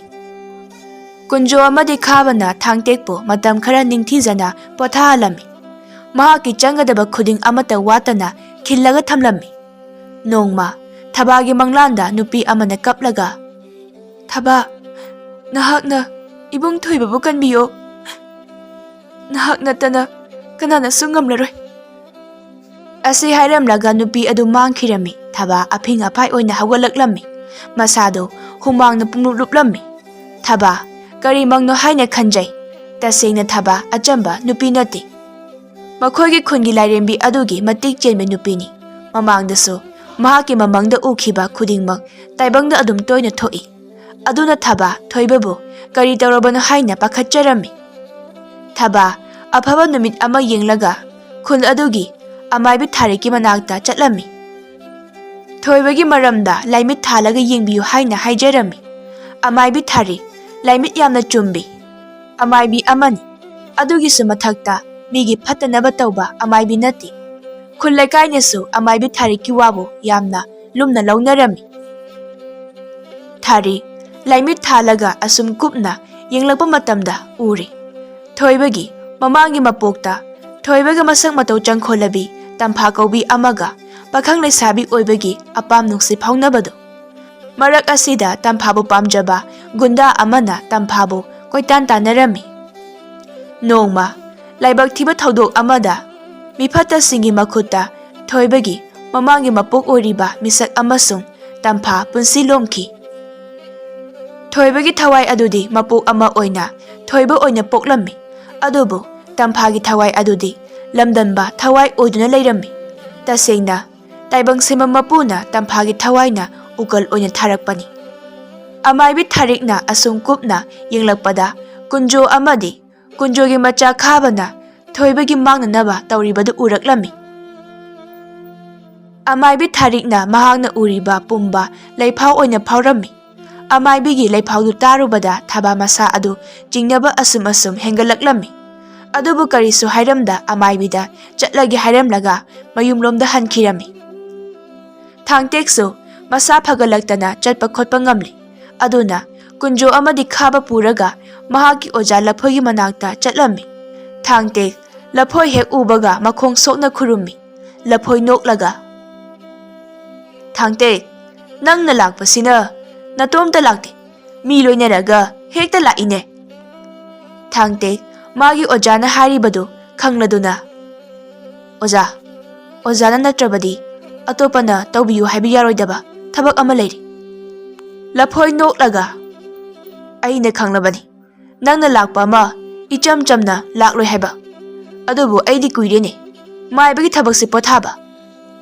ꯀꯨꯟꯖꯣ ꯑꯃꯗꯤ ꯈꯥꯕꯅ ꯊꯥꯡꯇꯦꯛꯄꯨ ꯃꯇꯝ ꯈꯔ ꯅꯤꯡꯊꯤꯖꯅ ꯄꯣꯊꯥꯍꯜꯂꯝꯃꯤ꯫ ꯃꯍꯥꯛꯀꯤ ꯆꯪꯒꯗꯕ ꯈꯨꯗꯤꯡ ꯑꯃꯠꯇ ꯋꯥꯠꯇꯅ ꯈꯤꯜꯂꯒ ꯊꯝꯂꯝꯃꯤ꯫ ꯅꯣꯡꯃ ꯊꯕꯥꯒꯤ ꯃꯪꯂꯥꯟꯗ ꯅꯨꯄꯤ ꯑꯃꯅ ꯀꯞꯂꯒ, "ꯊꯕꯥ, ꯅꯍꯥꯛꯅ ꯏꯕꯨꯡ ꯊꯣꯏꯕꯕꯨ ꯀꯟꯕꯤꯌꯣ꯫ ꯅꯍꯥꯛ ꯅꯠꯇꯅ ꯀꯅꯥꯅꯁꯨ ꯉꯝꯂꯔꯣꯏ"꯫ ꯑꯁꯤ ꯍꯥꯏꯔꯝꯂꯒ ꯅꯨꯄꯤ ꯑꯗꯨ ꯃꯥꯡꯈꯤꯔꯝꯃꯤ꯫ ꯊꯕꯥ ꯑꯐꯤꯡ ꯑꯐꯥꯏ ꯑꯣꯏꯅ ꯍꯧꯒꯠꯂꯛꯂꯝꯃꯤ꯫ ꯃꯁꯥꯗꯨ ꯍꯨꯃꯥꯡꯅ ꯄꯨꯡꯂꯨꯞ ꯂꯨꯞꯂꯝꯃꯤ꯫ ꯊꯕꯥ ꯀꯔꯤꯃꯛꯅꯣ ꯍꯥꯏꯅ ꯈꯟꯖꯩ꯫ ꯇꯁꯦꯡꯅ ꯊꯕꯥ ꯑꯆꯝꯕ ꯅꯨꯄꯤ ꯅꯠꯇꯦ꯫ ꯃꯈꯣꯏꯒꯤ ꯈꯨꯟꯒꯤ ꯂꯥꯏꯔꯦꯝꯕꯤ ꯑꯗꯨꯒꯤ ꯃꯇꯤꯛ ꯆꯦꯟꯕ ꯅꯨꯄꯤꯅꯤ꯫ ꯃꯃꯥꯡꯗꯁꯨ ꯃꯍꯥꯛꯀꯤ ꯃꯃꯪꯗ ꯎꯈꯤꯕ ꯈꯨꯗꯤꯡꯃꯛ ꯇꯥꯏꯕꯪꯗ ꯑꯗꯨꯝ ꯇꯣꯏꯅ ꯊꯣꯛꯏ꯫ ꯑꯗꯨꯅ ꯊꯕꯥ ꯊꯣꯏꯕꯕꯨ ꯀꯔꯤ ꯇꯧꯔꯕꯅꯣ ꯍꯥꯏꯅ ꯄꯥꯈꯠꯆꯔꯝꯃꯤ꯫ ꯊꯕꯥ ꯑꯐꯕ ꯅꯨꯃꯤꯠ ꯑꯃ ꯌꯦꯡꯂꯒ ꯈꯨꯜ ꯑꯗꯨꯒꯤ ꯑꯃꯥꯏꯕꯤ ꯊꯥꯔꯤꯛꯀꯤ ꯃꯅꯥꯛꯇ ꯆꯠꯂꯝꯃꯤ꯫ ꯊꯣꯏꯕꯒꯤ ꯃꯔꯝꯗ ꯂꯥꯏꯃꯤꯠ ꯊꯥꯜꯂꯒ ꯌꯦꯡꯕꯤꯌꯨ ꯍꯥꯏꯅ ꯍꯥꯏꯖꯔꯝꯃꯤ꯫ ꯑꯃꯥꯏꯕꯤ ꯊꯥꯔꯤꯛ ꯂꯥꯏꯃꯤꯠ ꯌꯥꯝꯅ ꯆꯨꯝꯕꯤ ꯑꯃꯥꯏꯕꯤ ꯑꯃꯅꯤ꯫ ꯑꯗꯨꯒꯤꯁꯨ ꯃꯊꯛꯇ ꯃꯤꯒꯤ ꯐꯠꯇꯅꯕ ꯇꯧꯕ ꯑꯃꯥꯏꯕꯤ ꯅꯠꯇꯦ꯫ ꯈꯨꯜ ꯂꯩꯀꯥꯏꯅꯁꯨ ꯑꯃꯥꯏꯕꯤ ꯊꯥꯔꯤꯛꯀꯤ ꯋꯥꯕꯨ ꯌꯥꯝꯅ ꯂꯨꯝꯅ ꯂꯧꯅꯔꯝꯃꯤ꯫ ꯊꯥꯔꯤꯛ ꯂꯥꯏꯃꯤꯠ ꯊꯥꯜꯂꯒ ꯑꯁꯨꯝ ꯀꯨꯞꯅ ꯌꯦꯡꯂꯛꯄ ꯃꯇꯝꯗ ꯎꯔꯦ꯫ ꯊꯣꯏꯕꯒꯤ ꯃꯃꯥꯡꯒꯤ ꯃꯄꯣꯛꯇ ꯊꯣꯏꯕꯒ ꯃꯁꯛ ꯃꯇꯧ ꯆꯪꯈꯣꯜꯂꯕꯤ ꯇꯝꯐꯥ ꯀꯧꯕꯤ ꯑꯃꯒ ꯄꯥꯈꯪ ꯂꯩꯁꯥꯕꯤ ꯑꯣꯏꯕꯒꯤ ꯑꯄꯥꯝ ꯅꯨꯡꯁꯤ ꯐꯥꯎꯅꯕꯗꯨ꯫ ꯃꯔꯛ ꯑꯁꯤꯗ ꯇꯝꯐꯥꯕꯨ ꯄꯥꯝꯖꯕ ꯒꯨꯟꯗꯥ ꯑꯃꯅ ꯇꯝꯐꯥꯕꯨ ꯀꯣꯏꯇꯥꯟ ꯇꯥꯟꯅꯔꯝꯃꯤ꯫ ꯅꯣꯡꯃ ꯂꯥꯏꯕꯛ ꯊꯤꯕ ꯊꯧꯗꯣꯛ ꯑꯃꯗ ꯃꯤꯐꯠꯇꯁꯤꯡꯒꯤ ꯃꯈꯨꯠꯇ ꯊꯣꯏꯕꯒꯤ ꯃꯃꯥꯡꯒꯤ ꯃꯄꯣꯛ ꯑꯣꯏꯔꯤꯕ ꯃꯤꯁꯛ ꯑꯃꯁꯨꯡ ꯇꯝꯐꯥ ꯄꯨꯟꯁꯤ ꯂꯣꯝꯈꯤ꯫ ꯊꯣꯏꯕꯒꯤ ꯊꯋꯥꯏ ꯑꯗꯨꯗꯤ ꯃꯄꯣꯛ ꯑꯃ ꯑꯣꯏꯅ ꯊꯣꯏꯕ ꯑꯣꯏꯅ ꯄꯣꯛꯂꯝꯃꯤ꯫ ꯑꯗꯨꯕꯨ ꯇꯝꯐꯥꯒꯤ ꯊꯋꯥꯏ ꯑꯗꯨꯗꯤ ꯂꯝꯗꯝꯕ ꯊꯋꯥꯏ ꯑꯣꯏꯗꯨꯅ ꯂꯩꯔꯝꯃꯤ꯫ ꯇꯁꯦꯡꯅ ꯇꯥꯏꯕꯪ ꯁꯦꯝꯕ ꯃꯄꯨꯅ ꯇꯝꯐꯥꯒꯤ ꯊꯋꯥꯏꯅ ꯎꯀꯜ ꯑꯣꯏꯅ ꯊꯥꯔꯛꯄꯅꯤ꯫ ꯑꯃꯥꯏꯕꯤ ꯊꯥꯔꯤꯛꯅ ꯑꯁꯨꯝ ꯀꯨꯞꯅ ꯌꯦꯡꯂꯛꯄꯗ ꯀꯨꯟꯖꯣ ꯑꯃꯗꯤ ꯀꯨꯟꯖꯣꯒꯤ ꯃꯆꯥ ꯈꯥꯕꯅ ꯊꯣꯏꯕꯒꯤ ꯃꯥꯡꯅꯅꯕ ꯇꯧꯔꯤꯕꯗꯨ ꯎꯔꯛꯂꯝꯃꯤ꯫ ꯑꯃꯥꯏꯕꯤ ꯊꯥꯔꯤꯛꯅ ꯃꯍꯥꯛꯅ ꯎꯔꯤꯕ ꯄꯨꯝꯕ ꯂꯩꯐꯥꯎ ꯑꯣꯏꯅ ꯐꯥꯎꯔꯝꯃꯤ꯫ ꯑꯃꯥꯏꯕꯤꯒꯤ ꯂꯩꯐꯥꯎꯗꯨ ꯇꯥꯔꯨꯕꯗ ꯊꯕꯥ ꯃꯁꯥ ꯑꯗꯨ ꯆꯤꯡꯅꯕ ꯑꯁꯨꯝ ꯑꯁꯨꯝ ꯍꯦꯟꯒꯠꯂꯛꯂꯝꯃꯤ꯫ ꯑꯗꯨꯕꯨ ꯀꯔꯤꯁꯨ ꯍꯥꯏꯔꯝꯗ ꯑꯃꯥꯏꯕꯤꯗ ꯆꯠꯂꯒꯦ ꯍꯥꯏꯔꯝꯂꯒ ꯃꯌꯨꯝꯂꯣꯝꯗ ꯍꯟꯈꯤꯔꯝꯃꯤ꯫ ꯊꯥꯡꯇꯦꯛꯁꯨ ꯃꯁꯥ ꯐꯒꯠꯂꯛꯇꯅ ꯆꯠꯄ ꯈꯣꯠꯄ ꯉꯝꯂꯤ꯫ ꯑꯗꯨꯅ ꯀꯨꯟꯖꯣ ꯑꯃꯗꯤ ꯈꯥꯕ ꯄꯨꯔꯒ ꯃꯍꯥꯛꯀꯤ ꯑꯣꯖꯥ ꯂꯐꯣꯏꯒꯤ ꯃꯅꯥꯛꯇ ꯆꯠꯂꯝꯃꯤ꯫ ꯊꯥꯡꯇꯦꯛ ꯂꯐꯣꯏ ꯍꯦꯛ ꯎꯕꯒ ꯃꯈꯣꯡ ꯁꯣꯛꯅ ꯈꯨꯔꯨꯝꯃꯤ꯫ ꯂꯐꯣꯏ ꯅꯣꯛꯂꯒ, "ꯊꯥꯡꯇꯦꯛ, ꯅꯪꯅ ꯂꯥꯛꯄꯁꯤꯅ ꯅꯇꯣꯝꯇ ꯂꯥꯛꯇꯦ, ꯃꯤ ꯂꯣꯏꯅꯔꯒ ꯍꯦꯛꯇ ꯂꯥꯛꯏꯅꯦ꯫ ꯊꯥꯡꯇꯦꯛ ꯃꯥꯒꯤ ꯑꯣꯖꯥꯅ ꯍꯥꯏꯔꯤꯕꯗꯨ ꯈꯪꯂꯗꯨꯅ, "ꯑꯣꯖꯥ, ꯑꯣꯖꯥꯅ ꯅꯠꯇ꯭ꯔꯕꯗꯤ ꯑꯇꯣꯞꯄꯅ ꯇꯧꯕꯤꯌꯨ ꯍꯥꯏꯕ ꯌꯥꯔꯣꯏꯗꯕ ꯊꯕꯛ ꯑꯃ ꯂꯩꯔꯤ꯫" ꯂꯐꯣꯏ ꯅꯣꯛꯂꯒ, "ꯑꯩꯅ ꯈꯪꯂꯕꯅꯤ, ꯅꯪꯅ ꯂꯥꯛꯄ ꯑꯃ ꯏꯆꯝ ꯆꯝꯅ ꯂꯥꯛꯂꯣꯏ ꯍꯥꯏꯕ꯫ ꯑꯗꯨꯕꯨ ꯑꯩꯗꯤ ꯀꯨꯏꯔꯦꯅꯦ ꯃꯥꯏꯕꯒꯤ ꯊꯕꯛꯁꯦ ꯄꯣꯊꯥꯕ꯫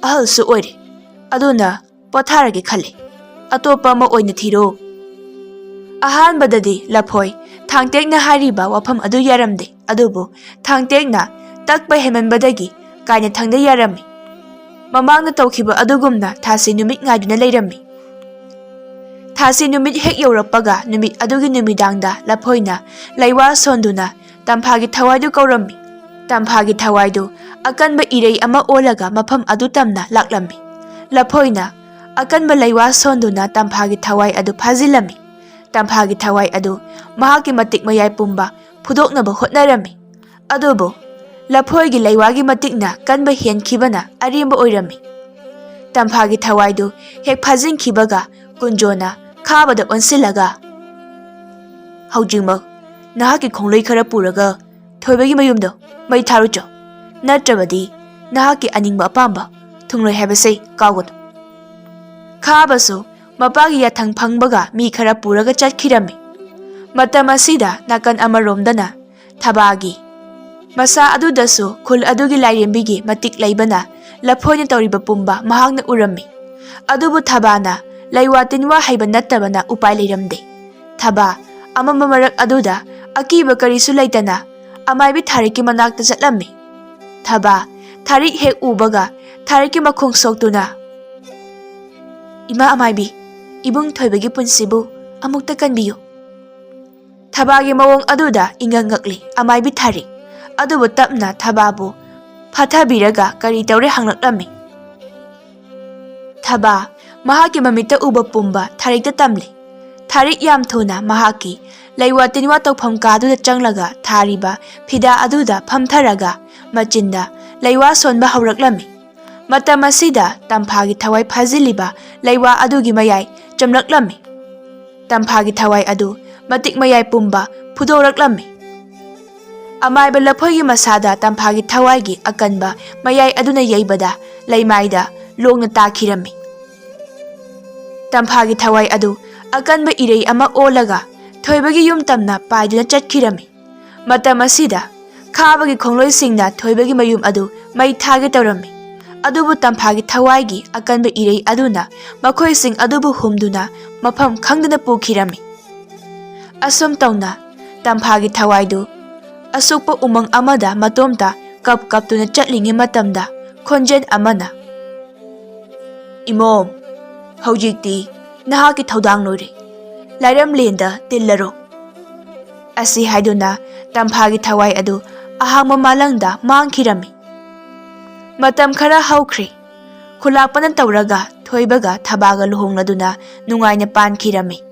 ꯑꯍꯜꯁꯨ ꯑꯣꯏꯔꯦ, ꯑꯗꯨꯅ ꯄꯣꯊꯥꯔꯒꯦ ꯈꯜꯂꯦ꯫ ꯑꯇꯣꯞꯄ ꯑꯃ ꯑꯣꯏꯅ ꯊꯤꯔꯣ꯫" ꯑꯍꯥꯟꯕꯗꯗꯤ ꯂꯐꯣꯏ ꯊꯥꯡꯇꯦꯛꯅ ꯍꯥꯏꯔꯤꯕ ꯋꯥꯐꯝ ꯑꯗꯨ ꯌꯥꯔꯝꯗꯦ, ꯑꯗꯨꯕꯨ ꯊꯥꯡꯇꯦꯛꯅ ꯇꯛꯄ ꯍꯦꯟꯃꯟꯕꯗꯒꯤ ꯀꯥꯏꯅ ꯊꯪꯗ ꯌꯥꯔꯝꯃꯤ꯫ ꯃꯃꯥꯡꯗ ꯇꯧꯈꯤꯕ ꯑꯗꯨꯒꯨꯝꯅ ꯊꯥꯁꯤ ꯅꯨꯃꯤꯠ ꯉꯥꯏꯗꯨꯅ ꯂꯩꯔꯝꯃꯤ꯫ ꯊꯥꯁꯤ ꯅꯨꯃꯤꯠ ꯍꯦꯛ ꯌꯧꯔꯛꯄꯒ, ꯅꯨꯃꯤꯠ ꯑꯗꯨꯒꯤ ꯅꯨꯃꯤꯗꯥꯡꯗ ꯂꯐꯣꯏꯅ ꯂꯩꯋꯥ ꯁꯣꯟꯗꯨꯅ ꯇꯝꯐꯥꯒꯤ ꯊꯋꯥꯏꯗꯨ ꯀꯧꯔꯝꯃꯤ꯫ ꯇꯝꯐꯥꯒꯤ ꯊꯋꯥꯏꯗꯨ ꯑꯀꯟꯕ ꯏꯔꯩ ꯑꯃ ꯑꯣꯜꯂꯒ ꯃꯐꯝ ꯑꯗꯨ ꯇꯝꯅ ꯂꯥꯛꯂꯝꯃꯤ꯫ ꯂꯐꯣꯏꯅ ꯑꯀꯟꯕ ꯂꯩꯋꯥ ꯁꯣꯟꯗꯨꯅ ꯇꯝꯐꯥꯒꯤ ꯊꯋꯥꯏ ꯑꯗꯨ ꯐꯥꯖꯤꯜꯂꯝꯃꯤ꯫ ꯇꯝꯐꯥꯒꯤ ꯊꯋꯥꯏ ꯑꯗꯨ ꯃꯍꯥꯛꯀꯤ ꯃꯇꯤꯛ ꯃꯌꯥꯏ ꯄꯨꯝꯕ ꯐꯨꯗꯣꯛꯅꯕ ꯍꯣꯠꯅꯔꯝꯃꯤ꯫ ꯑꯗꯨꯕꯨ ꯂꯐꯣꯏꯒꯤ ꯂꯩꯋꯥꯒꯤ ꯃꯇꯤꯛꯅ ꯀꯟꯕ ꯍꯦꯟꯈꯤꯕꯅ ꯑꯔꯦꯝꯕ ꯑꯣꯏꯔꯝꯃꯤ꯫ ꯇꯝꯐꯥꯒꯤ ꯊꯋꯥꯏꯗꯨ ꯍꯦꯛ ꯐꯥꯖꯤꯟꯈꯤꯕꯒ, ꯀꯨꯟꯖꯣꯅ ꯈꯥꯕꯗ ꯑꯣꯟꯁꯤꯜꯂꯒ, "ꯍꯧꯖꯤꯛꯃꯛ ꯅꯍꯥꯛꯀꯤ ꯈꯣꯡꯂꯩ ꯈꯔ ꯄꯨꯔꯒ ꯊꯣꯏꯕꯒꯤ ꯃꯌꯨꯝꯗꯣ ꯃꯩ ꯊꯥꯔꯨꯆꯣ, ꯅꯠꯇ꯭ꯔꯕꯗꯤ ꯅꯍꯥꯛꯀꯤ ꯑꯅꯤꯡꯕ ꯑꯄꯥꯝꯕ ꯊꯨꯡꯂꯣꯏ ꯍꯥꯏꯕꯁꯦ ꯀꯥꯎꯒꯅꯨ꯫" ꯈꯥꯕꯁꯨ ꯃꯄꯥꯒꯤ ꯌꯥꯊꯪ ꯐꯪꯕꯒ ꯃꯤ ꯈꯔ ꯄꯨꯔꯒ ꯆꯠꯈꯤꯔꯝꯃꯤ꯫ ꯃꯇꯝ ꯑꯁꯤꯗ ꯅꯥꯀꯟ ꯑꯃꯔꯣꯝꯗꯅ ꯊꯕꯥꯒꯤ ꯃꯁꯥ ꯑꯗꯨꯗꯁꯨ ꯈꯨꯜ ꯑꯗꯨꯒꯤ ꯂꯥꯏꯔꯦꯝꯕꯤꯒꯤ ꯃꯇꯤꯛ ꯂꯩꯕꯅ ꯂꯐꯣꯏꯅ ꯇꯧꯔꯤꯕ ꯄꯨꯝꯕ ꯃꯍꯥꯛꯅ ꯎꯔꯝꯃꯤ꯫ ꯑꯗꯨꯕꯨ ꯊꯕꯥꯅ ꯂꯩꯋꯥ ꯇꯤꯟꯋꯥ ꯍꯩꯕ ꯅꯠꯇꯕꯅ ꯎꯄꯥꯏ ꯂꯩꯔꯝꯗꯦ꯫ ꯊꯕꯥ ꯑꯃꯝꯕ ꯃꯔꯛ ꯑꯗꯨꯗ ꯑꯀꯤꯕ ꯀꯔꯤꯁꯨ ꯂꯩꯇꯅ ꯑꯃꯥꯏꯕꯤ ꯊꯥꯔꯤꯛꯀꯤ ꯃꯅꯥꯛꯇ ꯆꯠꯂꯝꯃꯤ꯫ ꯊꯕꯥ ꯊꯥꯔꯤꯛ ꯍꯦꯛ ꯎꯕꯒ ꯊꯥꯔꯤꯛꯀꯤ ꯃꯈꯣꯡ ꯁꯣꯛꯇꯨꯅ, "ꯏꯃꯥ ꯑꯃꯥꯏꯕꯤ, ꯏꯕꯨꯡ ꯊꯣꯏꯕꯒꯤ ꯄꯨꯟꯁꯤꯕꯨ ꯑꯃꯨꯛꯇ ꯀꯟꯕꯤꯌꯨ꯫" ꯊꯕꯥꯒꯤ ꯃꯑꯣꯡ ꯑꯗꯨꯗ ꯏꯉꯛ ꯉꯛꯂꯤ ꯑꯃꯥꯏꯕꯤ ꯊꯥꯔꯤꯛ꯫ ꯑꯗꯨꯕꯨ ꯇꯞꯅ ꯊꯕꯥꯕꯨ ꯐꯥꯊꯕꯤꯔꯒ ꯀꯔꯤ ꯇꯧꯔꯦ ꯍꯪꯂꯛꯂꯝꯃꯤ꯫ ꯊꯕꯥ ꯃꯍꯥꯛꯀꯤ ꯃꯃꯤꯠꯇ ꯎꯕ ꯄꯨꯝꯕ ꯊꯥꯔꯤꯛꯇ ꯇꯝꯂꯤ꯫ ꯊꯥꯔꯤꯛ ꯌꯥꯝ ꯊꯨꯅ ꯃꯍꯥꯛꯀꯤ ꯂꯩꯋꯥ ꯇꯤꯟꯋꯥ ꯇꯧꯐꯝ ꯀꯥꯗꯨꯗ ꯆꯪꯂꯒ ꯊꯥꯔꯤꯕ ꯐꯤꯗꯥ ꯑꯗꯨꯗ ꯐꯝꯊꯔꯒ ꯃꯆꯤꯟꯗ ꯂꯩꯋꯥ ꯁꯣꯟꯕ ꯍꯧꯔꯛꯂꯝꯃꯤ꯫ ꯃꯇꯝ ꯑꯁꯤꯗ ꯇꯝꯐꯥꯒꯤ ꯊꯋꯥꯏ ꯐꯥꯖꯤꯜꯂꯤꯕ ꯂꯩꯋꯥ ꯑꯗꯨꯒꯤ ꯃꯌꯥꯏ ꯆꯝꯂꯛꯂꯝꯃꯤ꯫ ꯇꯝꯐꯥꯒꯤ ꯊꯋꯥꯏ ꯑꯗꯨ ꯃꯇꯤꯛ ꯃꯌꯥꯏ ꯄꯨꯝꯕ ꯐꯨꯗꯣꯔꯛꯂꯝꯃꯤ꯫ ꯑꯃꯥꯏꯕ ꯂꯐꯣꯏꯒꯤ ꯃꯁꯥꯗ ꯇꯝꯐꯥꯒꯤ ꯊꯋꯥꯏꯒꯤ ꯑꯀꯟꯕ ꯃꯌꯥꯏ ꯑꯗꯨꯅ ꯌꯩꯕꯗ ꯂꯩꯃꯥꯏꯗ ꯂꯣꯡꯅ ꯇꯥꯈꯤꯔꯝꯃꯤ꯫ ꯇꯝꯐꯥꯒꯤ ꯊꯋꯥꯏ ꯑꯗꯨ ꯑꯀꯟꯕ ꯏꯔꯩ ꯑꯃ ꯑꯣꯜꯂꯒ ꯊꯣꯏꯕꯒꯤ ꯌꯨꯝ ꯇꯝꯅ ꯄꯥꯏꯗꯨꯅ ꯆꯠꯈꯤꯔꯝꯃꯤ꯫ ꯃꯇꯝ ꯑꯁꯤꯗ ꯈꯥꯕꯒꯤ ꯈꯣꯡꯂꯣꯏꯁꯤꯡꯅ ꯊꯣꯏꯕꯒꯤ ꯃꯌꯨꯝ ꯑꯗꯨ ꯃꯩ ꯊꯥꯒꯦ ꯇꯧꯔꯝꯃꯤ꯫ ꯑꯗꯨꯕꯨ ꯇꯝꯐꯥꯒꯤ ꯊꯋꯥꯏꯒꯤ ꯑꯀꯟꯕ ꯏꯔꯩ ꯑꯗꯨꯅ ꯃꯈꯣꯏꯁꯤꯡ ꯑꯗꯨꯕꯨ ꯍꯨꯝꯗꯨꯅ ꯃꯐꯝ ꯈꯪꯗꯅ ꯄꯨꯈꯤꯔꯝꯃꯤ꯫ ꯑꯁꯨꯝ ꯇꯧꯅ ꯇꯝꯐꯥꯒꯤ ꯊꯋꯥꯏꯗꯨ ꯑꯁꯨꯛꯄ ꯎꯃꯪ ꯑꯃꯗ ꯃꯇꯣꯝꯇ ꯀꯞ ꯀꯞꯇꯨꯅ ꯆꯠꯂꯤꯉꯩ ꯃꯇꯝꯗ ꯈꯣꯟꯖꯦꯜ ꯑꯃꯅ, "ꯏꯃꯣꯝ, ꯍꯧꯖꯤꯛꯇꯤ ꯅꯍꯥꯛꯀꯤ ꯊꯧꯗꯥꯡ ꯂꯣꯏꯔꯦ꯫ ꯂꯥꯏꯔꯝꯂꯦꯟꯗ ꯇꯤꯜꯂꯔꯣ" ꯑꯁꯤ ꯍꯥꯏꯗꯨꯅ ꯇꯝꯐꯥꯒꯤ ꯊꯋꯥꯏ ꯑꯗꯨ ꯑꯍꯥꯡꯕ ꯃꯥꯂꯪꯗ ꯃꯥꯡꯈꯤꯔꯝꯃꯤ꯫ ꯃꯇꯝ ꯈꯔ ꯍꯧꯈ꯭ꯔꯦ꯫ ꯈꯨꯂꯥꯛꯄꯅ ꯇꯧꯔꯒ ꯊꯣꯏꯕꯒ ꯊꯕꯥꯒ ꯂꯨꯍꯣꯡꯂꯗꯨꯅ ꯅꯨꯡꯉꯥꯏꯅ ꯄꯥꯟꯈꯤꯔꯝꯃꯤ꯫